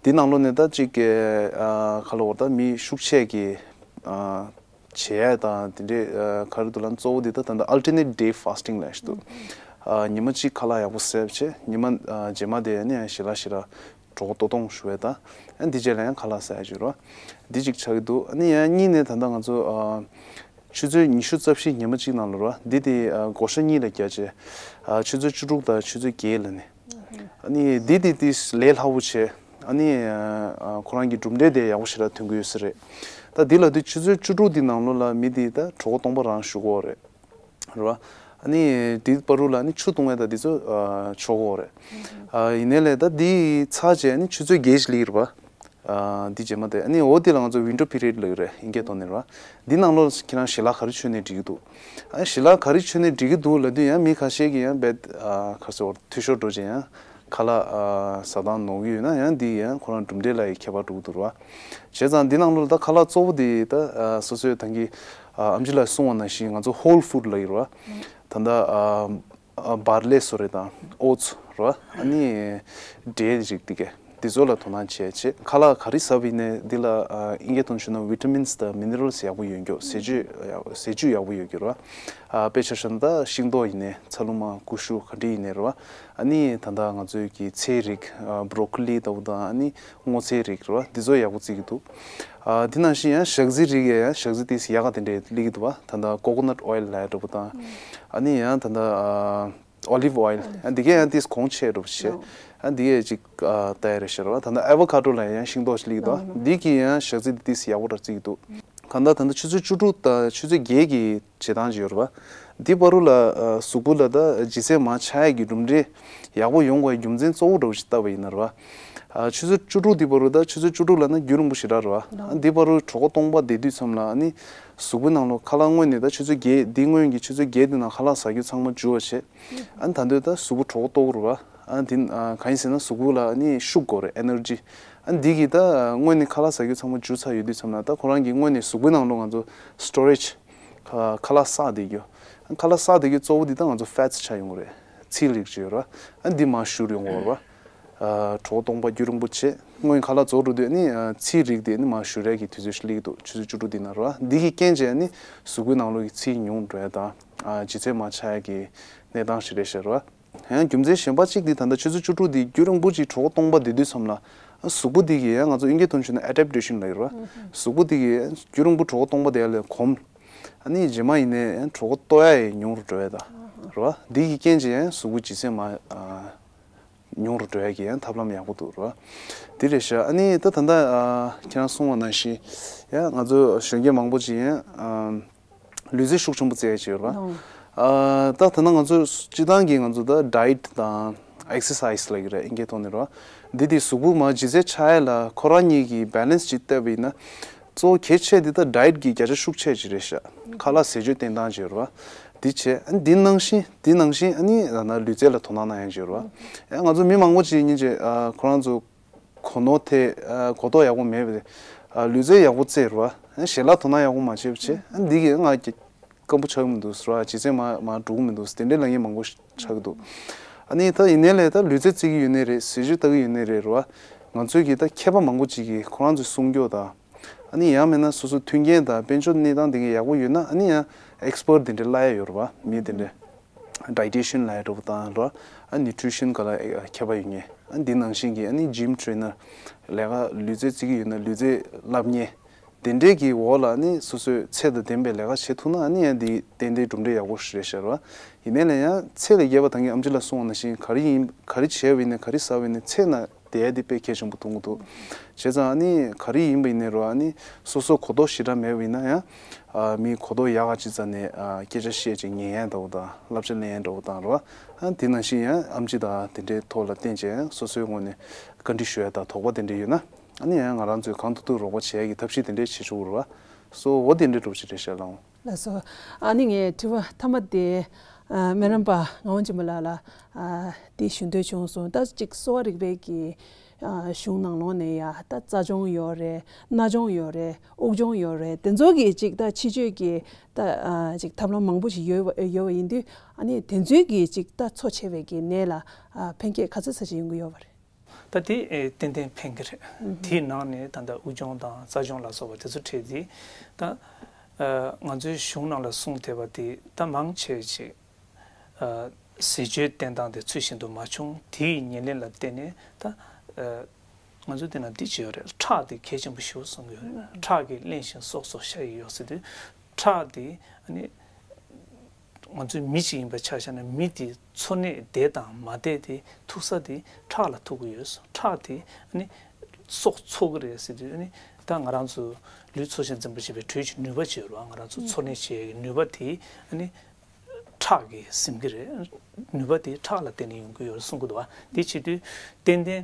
དེ་ནང་ལོགས་ནས་ད་ཅིག་གི་ཨ་ག་ལ་བར་ད་མི་ཤུགས་ཆེ་གི་ཨ་བྱེད་ཡས་དང་དེ་འདྲས་ཨ་ག་རེ་འདུག་ལབ་ན་གཙོ་བོ་དེ་ད་ད་ལྟ་alternate day fasting ལབ་ཞིག་འདུག་ཨ་ཉི་མ་གཅིག་ཁ་ལག་ཡག་པོ་བཟས་བྱས་ཉི་མ་ཨ་རྗེས་མ་དེ་ནས་ཡང་ཞི་ལ་ཞི་ལ་གྲོད་ཁོག་ལྟོ་སྟོང་ཞུ་བས་ད་ཨ་འདི་རྗེས་ལ་ཡང་ཁ་ལག་བཟས་ཡས་བྱོས་རོགས། འདི་གཅིག་ཆགས་ཀྱི་འདུག་ཨ་ནི་ཡང་གཉིས་ནས་ད་ལྟ་ང་ཚོ་ཨ། ཆུ་ཚོད་ཉི་ཤུ་རྩ་བཞི་ཉི་མ་གཅིག་ནང་ལ་རོ། འདི་དེ་ཨ་བགོ་བཤའ་གཉིས་ལ་བརྒྱབ་བྱས། ཨ་ཆུ་ཚོད་བཅུ་དྲུག་དང་ཆུ་ཚོད་བརྒྱད་ལ་ནི། ཨ་ནི་འདི་དེ་དེ་ལས་སླ་པོ་བྱས། ཨ་ནི་ཨ་ཁོ་རང་གི་གྲུབ་འབྲས་དེ་ཡག་པོ་ཞེ་དྲག་ཐོན་གྱི་ཡོད་ས་རེད། ད་འདི་ལ་དུས་ཆུ་ཚོད་བཅུ་དྲུག་འདི་ནང་ལོགས་ལ་མི་དེ་ད་གྲོད་ཁོག་སྟོང་པ་རང་ཞུ་གི་ཡོད་རེད། རེད་བ། ཨ་ནི་དེ་བར་དུ་ལ་ནི་ཆུ་བཏུང་བས་ད་དེ་ཚོ་ཨ་ཆོག་གི་ཡོད་རེད། ཨ་ཡིན་ནའི་ལས་ད་དེ་ཚར་བྱས་ནི་ཆུ་ཚོད་བརྒྱད་ཞིག་སླེབས་རེད་བ། ཨ་འདི་རྗེས་མ་དེ་ཨ་ནི་འོ་དེ་ལ་ང་ཚོ་window period ལབ་ཀྱི་རེད་ཨིན་སྐད་ཐོག་ནས་རེད་བ། འདི་ནང་ལོགས་ཁྱེད་རང་ཞལ་ལག་ག་རེ་མཆོད་ནས་འགྲིག་གི་འདུག་ཨ་ཞལ་ལག་ག་རེ་མཆོད་ནས་འགྲིག་གི་འདུག་ལབ་དུས་ཡང་མི་ཁ་ཤས་ཀྱིས་ཡང་རྦད་ཨ་ག་རེ་ཟེར་བ་འཐུས་ཤོར་འགྲོ་བྱས་ཡང་ཁ་ལག་ཨ་ཟ་སྟངས་ནོར་གྱི་ཡོད་ན་ཡང་འདི་ཡང་ཁོ་རང་གྲུབ་འབྲས་ལ་ཡི་ཁྱད་པར་འགྲོ་གི་འདུག་རེད་བ། བྱས་ཙང་འདི་ནང་ལོགས་ལ་ད་ཁ་ལག་གཙོ་བོ་དེ་ད་ཨ་སོ་སོའི་ད་གིན་ཨ་ཨམ་ཆི་ལགས་གསུངས་པ་ནང་བཞིན་ང་ཚོ་whole food ལབ་ཀྱི་རེད་བ། ད་ལྟ་ཨ། ཨ་barley སོ་རེད་དང་oats རེད་བ། ཨ་ནི་འབྲས་རིགས་དེ་གས་དེ་ཚོ་ལ་དོ་སྣང་བྱས་བྱས་ཁ་ལག་ག་རེ་ཟ་བ་ཡིན་ནའི་འདི་ལ་ཨ་ཨིན་སྐད་ཐོག་ནས་ཞུས་ན་vitamins དང་minerals ཡག་པོ་ཡོད་མཁན་ཟས་བཅུད་ཟས་བཅུད་ཡག་པོ་ཡོད་མཁན་རེད་བ། ཨ་དཔེ་ཆ་བཞག་ན་ད་ཤིང་ཏོག་ཡིན་ནའི་ཚ་ལུ་མ་ཀུ་ཤུ་ག་འདྲ་ཡིན་ནའི་རེད་བ། ཨ་ནི་ད་ལྟ་ང་ཚོའི་གི་ཚལ་རིགས་ཨ་broccoli ལྟ་བུ་དང་ཨ་ནི་སྔོ་ཚལ་རིགས་རེད་བ་འདི་ཚོ་ཡག་པོ་བརྩི་གི་འདུག་ཨ་དེ་ནང་བཞིན་ཡང་ཞག་རྩི་རིགས་ཡང་ཞག་རྩི་དེ་ཡག་ག་དེ་འདྲས་སླེབས་ཀྱི་འདུག་བ། ད་ལྟ་coconut oil ལབ་ཡ་འདྲ་པོ་དང་། ཨ་ནི་ཡང་ད་ལྟ་ཨ་olive oil ཨ་འདི་གས་ཡང་དེ་གོང་ཆེ་འདྲ་པོ་བྱས། ཨ་འདི་གས་ཅིག་ཨ་ལྟ་ཡ་རེད་ཤག་རེད་བ། ད་ལྟ་avocado ལ་ཡང་ཤིང་ཏོག་ཅིག་སླེབས་ཀྱི་འདུག་འདི་གིས་ཡང་ཞག་རྩི་དེ་ཡག་པོ་འདྲ་བརྩི་གི་འདུག་གང་ལྟར་ད་ལྟ་ཆུ་ཚོད་བཅུ་དྲུག་དང་ཆུ་ཚོད་བརྒྱད་ཀྱི་བྱེད་སྟངས་ཅིག་ཡོད་རེད་བ། འདི་བར་དུ་ལ་ཨ་གཟུགས་པོ་ལ་ད་ལྗིད་ཚད་མར་ཆག་ཡས་ཀྱི་གྲུབ་འབྲས་ཡག་པོ་ཡོང་དགོས་རྒྱུ་མཚན་གཙོ་བོ་འདྲ་བོ་ཞིག་བལྟས་པ་ཡིན་ན་རེད་བ། ཨ་ཆུ་ཚོད་བཅུ་དྲུག་འདི་བར་དུ་ད་ཆུ་ཚོད་བཅུ་དྲུག་ལབ་ན་རྒྱུན་རིང་པོ་ཞེ་དྲག་རེད་བ། ཨ་འདི་བར་དུ་གྲོད་ཁོག་སྟོང་པ་བསྡད་དུས་ཙམ་ལ་ཨ་ནི་གཟུགས་པོའི་ནང་ལོགས་ཁ་ལག་སྔོན་ནས་ད་ཆུ་ཚོད་བརྒྱད་འདི་སྔོན་གྱི་ཆུ་ཚོད་བརྒྱད་འདི་ནང་ཁ་ལག་ཟ་རྒྱུ་ཚང་མ་འཇུ་བ་བྱས། ཨ་ནི་ད་འདོད་ད་གཟུགས་པོ་གྲོད་ཁོག་ལྟོགས་རེད་བ། ཨ་འདི་ཨ་གང་ཡིན་ཟེར་ན་གཟུགས་པོ་ལ་ཨ་ནི་ཤུགས་དགོས་རེད་energy། ཨ་འདི་གིས་ད་སྔོན་ནས་ཁ་ལག་ཟ་རྒྱུ་ཚང་མ་འཇུ་ཚར་ཡོད་དུས་ཙམ་ལ་ད་ཁོ་རང་གི་སྔོན་ནས་གཟུགས་པོའི་ནང་ལོགས་ང་ཚོ་storage ཁ་ཁ་ལག་བསགས་བསྡད་རྒྱུ། ཁ་ལག་བསགས་བསྡད་རྒྱུ་གཙོ་བོ་འདི་ད་ང་ཚོ་fats ཆགས་ཡོང་གི་རེད། ཚིལ་རིགས་ཅིག་ཡོད་རེད་བ། ཨ་འདི་མར་བཞུར་ཡོང་གི་རེད་བ། ཨ་གྲོད་ཁོག་སྟོང་པ་རྒྱུན་རིང་པོ་བྱས་སྔོན་ཁ་ལག་རྫོགས་འགྲོ་དུས་ཨ་ནི་ཨ་ཚིལ་རིགས་དེ་ཨ་ནི་མར་བཞུར་ཡས་ཀྱི་དུས་ཚོད་ཞིག་སླེབས་ཀྱི་འདུག་ཆུ་ཚོད་བཅུ་དྲུག་འདི་ནང་རེད་བ། འདི་གི་རྐྱེན་བྱས་ཨ་ནི་གཟུགས་པོའི་ནང་ལོགས་ཀྱི་ཚིལ་ཉུང་འགྲོ་ཡས་དང་ཨ་ལྗིད་ཚད་མར་ཆག་ཡས་ཀྱི་གནས་སྟངས་ཤིག་རེད་ཤག་རེད་བ། ཡང་རྒྱུ་མཚན་གཞན་པ་གཅིག་འདི་ད་ལྟ་ཆུ་ཚོད་བཅུ་དྲུག་འདི་རྒྱུན་རིང་པོ་ཅིག་གྲོད་ཁོག་སྟོང་པ་བསྡད་དུས་ཙམ་ལ་ཨ་གཟུགས་པོ་འདི་གིས་ཡང་ང་ཚོ་ཨིན་སྐད་ཐོག་ནས་ཞུས་ན་adaptation ལབ་ཀྱི་རེད་བ། གཟུགས་པོ་འདི་གིས་རྒྱུན་རིང་པོ་གྲོད་ཁོག་སྟོང་པ་བསྡད་ཡ་ལས་གོམས། ཨ་ནི་རྗེས་མ་ཡིན་ནའི་གྲོད་ཁོག་ལྟོགས་ཡ་ཡི་ཉུང་རུ་འགྲོ་ཡ་ད། རེད་བ། འདི་གི་རྐྱེན་གྱིས་ཡང་གཟུགས་པོ་ལྗིད་ཚད་མ་ཨ་ཉུང་རུ་འགྲོ་ཡ་གི་ཡང་ཐབས་ལམ་ཡག་པོ་འདུག་རེད་བ། འདི་རེད་ཤག་ཨ་ནི་ད་ད་ལྟ་ཨ་ཁྱེད་རང་གསུངས་པ་ནང་བཞིན་ཡང་ང་ཚོ་གཞོན་སྐྱེས་མང་པོ་ཅིག་ཡང་ཨ་ལུས་རྩལ་ཤུགས་ཆེན་པོ་རྩེ་ཡ་ཅིག་ཡོད་རེད་བ། ཨ་ད་ད་ལྟ་ང་ཚོ་སྤྱི་བཏང་གི་ང་ཚོ་ད་diet དང་exercise ལབ་ཀྱི་རེད་ཨིན་སྐད་ཐོག་ནས་རེད་བ། འདི་དེ་གཟུགས་པོ་མར་ལྗིད་ཚད་ཆག་ཡ་ལ་ཁོ་རང་གཉིས་ཀྱི་balance ཅིག་བལྟས་པ་ཡིན་ན། གཙོ་བོ་གལ་ཆེ་འདི་ད་diet གི་བརྒྱ་ཆ་ཤུགས་ཆེ་ཅིག་རེད་ཤག་ཁ་ལག་ཟས་བཅུད་བསྟེན་སྟངས་ཅིག་ཡོད་རེད་བ། འདི་བྱས་ཨ་ནི་འདི་ནང་བཞིན་འདི་ནང་བཞིན་ཨ་ནི་ད་ལྟ་ལུས་རྩལ་ལ་དོ་སྣང་གནང་ཡ་ཅིག་ཡོད་རེད་བ། ཨ་ང་ཚོ་མི་མང་པོ་ཅིག་སྙིང་རྗེ་ཨ་ཁོ་རང་ཚོ་གོ་ནོར་ཐེབས་ཨ་གོ་རྟོགས་ཡག་པོ་མེད་པས་ཨ་ལུས་རྩལ་ཡག་པོ་རྩེ་རེད་བ། ཨ་ཞལ་ལག་དོ་སྣང་ཡག་པོ་མ་བྱས་པ་བྱས་ཨ་འདི་གིས་ང་སྐམ་པོ་ཆགས་ཀྱི་མི་འདུག་ཟེར་བ། ལྗིད་ཚད་མར་མར་འགྲོ་གི་མི་འདུག་དེ་འདྲའི་ལབ་མཁན་མང་པོ་ཆགས་ཀྱི་འདུག་ཨ་ནི་ད་ཡིན་ནའི་ལས་ད་ལུས་རྩལ་རྩེ་གི་ཡོད་ནའི་རེད། ཟས་བཅུད་ལྟ་གི་ཡོད་ནའི་རེད་རེད་བ། ང་ཚོས་གི་ད་མཁས་པ་མང་པོ་ཅིག་གིས་ཁོ་རང་ཚོའི་གསུང་སྐྱོ་དང་། ཨ་ནི་ཡང་མིན་ན་སོ་སོ་མཐུན་རྐྱེན་དང་དཔལ་འབྱོར་གནས་སྟངས་དེ་གི་ཡག་པོ་ཡོད་ན་ཨ་ནི་ཡང་expert དེ་འདྲ་གླ་ཡ་ཡོད་རེད་བ། མི་དེ་འདྲ་dietitian ལབ་ཡ་འདྲ་པོ་དང་རེད་བ། ཨ་nutrition ག་ལ་མཁས་པ་ཡོད་མཁན་ཨ་འདི་ནང་བཞིན་གི་ཨ་ནི་gym trainer ལས་ཀ་ལུས་རྩལ་རྩེ་གི་ཡོད་ན་ལུས་རྩལ་བསླབ་མཁན། དེ་འདྲས་ཀྱི་འོག་ལ་ནི་སོ་སོའི་ཚད་དང་ལྡན་པའི་ལས་ཀ་བྱེད་ཐུབ་ན་ཨ་ནི་ཡང་འདི་ཏན་ཏན་གྲུབ་འབྲས་ཡག་པོ་ཞིག་རེད་ཤག་རེད་བ། ཡིན་ནའི་ལས་ཡང་ཚད་ལས་བརྒལ་བ་ད་གིན་ཨམ་ཆི་ལགས་གསུངས་པ་ནང་བཞིན་ག་རེ་ཡིན་ག་རེ་བྱས་པ་ཡིན་ནའི་ག་རེ་ཟ་བ་ཡིན་ནའི་ཚད་ན་བསྡད་ཡ་དེ་དཔེ་གལ་ཆེན་པོ་མཐོང་གི་འདུག་བྱས་ཙང་ཨ་ནི་ག་རེ་ཡིན་པ་ཡིན་ནའི་རེད་བ། ཨ་ནི་སོ་སོ་གོ་རྟོགས་ཞེ་དྲག་མེད་པ་ཡིན་ན་ཡང་ཨ་མི་གོ་རྟོགས་ཡག་ག་ཅིག་ཙམ་ནས་ཨ་སྐད་ཆ་བཤད་ཅིག་ཉན་ཡ་འདྲ་པོ་དང་བསླབ་བྱ་ལེན་ཡ་འདྲ་པོ་དང་རེད་བ། ཨ་དེ་ནང་བཞིན་ཡང་ཨམ་ཆི་དང་དེ་འདྲའི་ཐོག་ལ་བརྟེན་བྱས་ཡང་སོ་སོའི་ངོས་ནས་བཀའ་འདྲི་ཞུ་ཡ་དང་དོགས་པ་དེ་འདྲ་ཡོད་ན། ཨ་ནི་ཡང་ང་རང་ཚོས་གང་ཐུབ་ཐུབ་རོགས་པ་བྱེད་ཡ་གི་ཐབས་ཤེས་དེ་འདྲས་བྱེད་ཆོག་གི་རེད་བ། གཙོ་བོ་དེ་འདྲའི་གྲུབ་ཆ་རེད་ཤག་ལགས། ལགས་སོ། ཨ་ནི་ངས་དྲི་བ་མཐའ་མ་དེ་ཨ་སྨན་རམས་པ་ངག་དབང་སྦྱིན་པ་ལགས་ལ་ཨ་དེ་ཞུ་འདོད་བྱུང་སོང་། ད་ཅིག་གསོ་བ་རིག་པའི་གི་ཨ་གཞུང་ནང་ལོགས་ནས་ཡ་ད་རྩ་སྦྱོང་ཡོད་རེད། སྣ་སྦྱོང་ཡོད་རེད། དབུགས་སྦྱོང་ཡོད་རེད། དེ་ཚོ་གི་ཅིག་ད་ཕྱི་བཅོས་ཀྱི་ད་ཨ་ཅིག་ཐབས་ལམ་མང་པོ་ཞིག་ཡོད་པ་ཡོད་པ་ཡིན་དུས། ཨ་ནི་དེ་ཚོའི་གི་ཅིག་ད་འཚོ་ཆེ་བའི་གི་ནད་ལ་ཨ་ཕན་སྐྱེད་ག་ཚོད་ཙམ་ཞིག་ཡོང་གི་ཡོད་པ་རེད། ད་དེ་ཨེ་ཏན་ཏན་ཕན་གྱི་རེད། དེའི་ནང་ནས་ད་ལྟ་དབུགས་སྦྱོང་དང་རྩ་སྦྱོང་ལ་སོགས་པ་དེ་ཚོ་ཁྲིད་དེ་ད་ཨ་ང་ཚོའི་གཞུང་ནང་ལ་གསུངས་བསྡད་པ་དེ་ད་མང་ཆེ་ཅིག་ཨ་ཟས་སྤྱོད་བསྟེན་སྟངས་དེ་ཚུལ་བཞིན་དུ་མ་བྱུང་། དེའི་ཉེར་ལེན་ལ་བརྟེན་ནས་ད་ཨ་ང་ཚོ་དེ་ན་འདི་བྱས་ཡོད་རེད། ཁྲག་དེ་གལ་ཆེན་པོ་ཞེ་པོ་གསུང་གི་ཡོད་རེད། ཁྲག་གིས་བརླན་ཞིང་སྲོག་སོགས་ཤ་ཡི་ཡོད་ཟེར་དུས། ཁྲག་དེ་ཨ་ནི་ང་ཚོའི་མི་ཞིག་ཡིན་པ་ཆ་བཞག་ན། མི་དེ་འཚོ་གནས་བདེ་དང་མ་བདེ་དེ་ཐུག་ས་དེ་ཁྲག་ལ་ཐུག་གི་ཡོད། ཁྲག་དེ་ཨ་ནི་སྲོག་འཚོ་གི་རེད་ཟེར་དུས། ཨ་ནི་ད་ང་རང་ཚོ་ལུས་འཚོ་ཞིང་འཛིན་པ་བྱེད་པའི་དྲོད་ཀྱི་ནུས་པ་བྱེད་རོགས། ང་རང་ཚོ་འཚོ་གནས་བྱེད་ཡག་གི་ནུས་པ་དེ་ཨ་ནི་ཁྲག་གིས་ཟིན་གི་རེད། ནུས་པ་དེ་ཁྲག་ལ་བརྟེན་ནས་ཡོང་གི་ཡོད་རེད་གསུང་གི་འདུག་བ། དེ་བྱེད་དུས་ཏན་ཏན་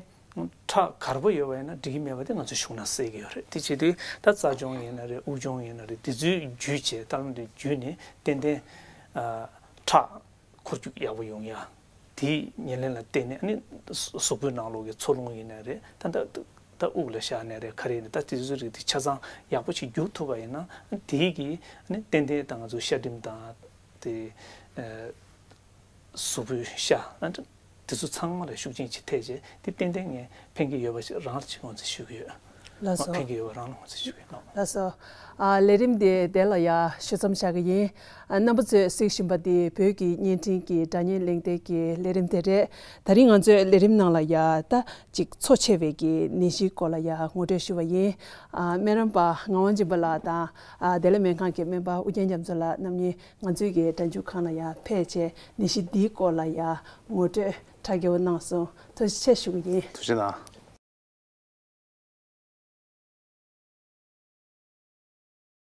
ཁྲག་དཀར་པོ་ཡོད་པ་ཡིན་ན་འགྲིག་གི་མེད་པ་དེ་ང་ཚོ་གཞུང་ནང་གསལ་གྱི་ཡོད་རེད། དེ་བྱེད་དུས་ད་རྩ་སྦྱོང་ཡིན་ན་རེད། དབུགས་སྦྱོང་ཡིན་ན་རེད། དེ་ཚོའི་བརྒྱུད་བྱས། ལྟ་ལམ་དེ་བརྒྱུད་ནས་ཏན་ཏན་ཨ་ཁྲག་འཁོར་རྒྱུག་ཡག་པོ་ཡོང་ཡ། དེའི་ཉེར་ལེན་ལ་བརྟེན་ནས་ཨ་ནི་གཟུགས་པོའི་ནང་ལོགས་ཀྱི་འཚོ་རླུང་ཡིན་ན་རེད། ད་ད་ད་དབུགས་ལ་བཞག་ནས་རེད། ག་རེ་ཡིན་ན་ད་དེ་ཚོའི་རིགས་དེ་ཆ་ཚང་ཡག་པོ་ཞིག་རྒྱུག་ཐུབ་པ་ཡིན་ན། དེའི་གི་ཨ་ནི་ཏན་ཏན་ད་ང་ཚོ་ཤ་སྒྲིམ་དང་དེ་ཨ་གཟུགས་པོའི་ཤ་ཨ་དེ་ཚོ་ཚང་མ་ལ་ཤུགས་རྐྱེན་ཅིག་ཐེབས་བྱས། དེ་ཏན་ཏན་ངས་ཕན་གྱི་ཡོད་པ་ཞིག་རང་ལ་ཅིག་ངོས་འཛིན་ཞུ་གི་ཡོད། ལགས་སོ། ཕན་གྱི་ཡོད་པ་རང་ལ་ངོས་འཛིན་ཞུ་གི་ཡོད། ལགས་སོ། ཨ་ལས་རིམ་དེ་དེ་ལ་ཡ་ཞུ་མཚམས་བཞག་གི་ཡིན། ཨ་རྣམ་པ་ཚོས་གཟིགས་བཞིན་པ་དེ་བོད་ཀྱི་བརྙན་འཕྲིན་གྱི་སྒྲ་བརྙན་གླེང་སྟེགས་ཀྱི་ལས་རིམ་དེ་རེད། ད་རིང་ང་ཚོའི་ལས་རིམ་ནང་ལ་ཡ་ད་ཅིག་འཚོ་ཆེ་བའི་གི་ནད་གཞིའི་སྐོར་ལ་ཡ་ངོ་སྤྲོད་ཞུས་པ་ཡིན། ཨ་སྨན་རམས་པ་ངག་དབང་སྦྱིན་པ་ལགས་དང་ཨ་བདེ་ལེགས་སྨན་ཁང་གི་སྨན་པ་ཨུ་རྒྱན་རྒྱ་མཚོ་ལགས་རྣམ་གཉིས་ང་ཚོའི་གི་སྒྲ་འཇུག་ཁང་ལ་ཡ་ཕེབས་བྱས་ནད་གཞི་འདིའི་སྐོར་ལ་ཡ་ངོ་སྤྲོད་གྲ་རྒྱས་པོ་གནང་སོང་། ཐུགས་རྗེ་ཆེ་ཞུ་གི་ཡིན། ཐུགས་རྗེ་གནང་།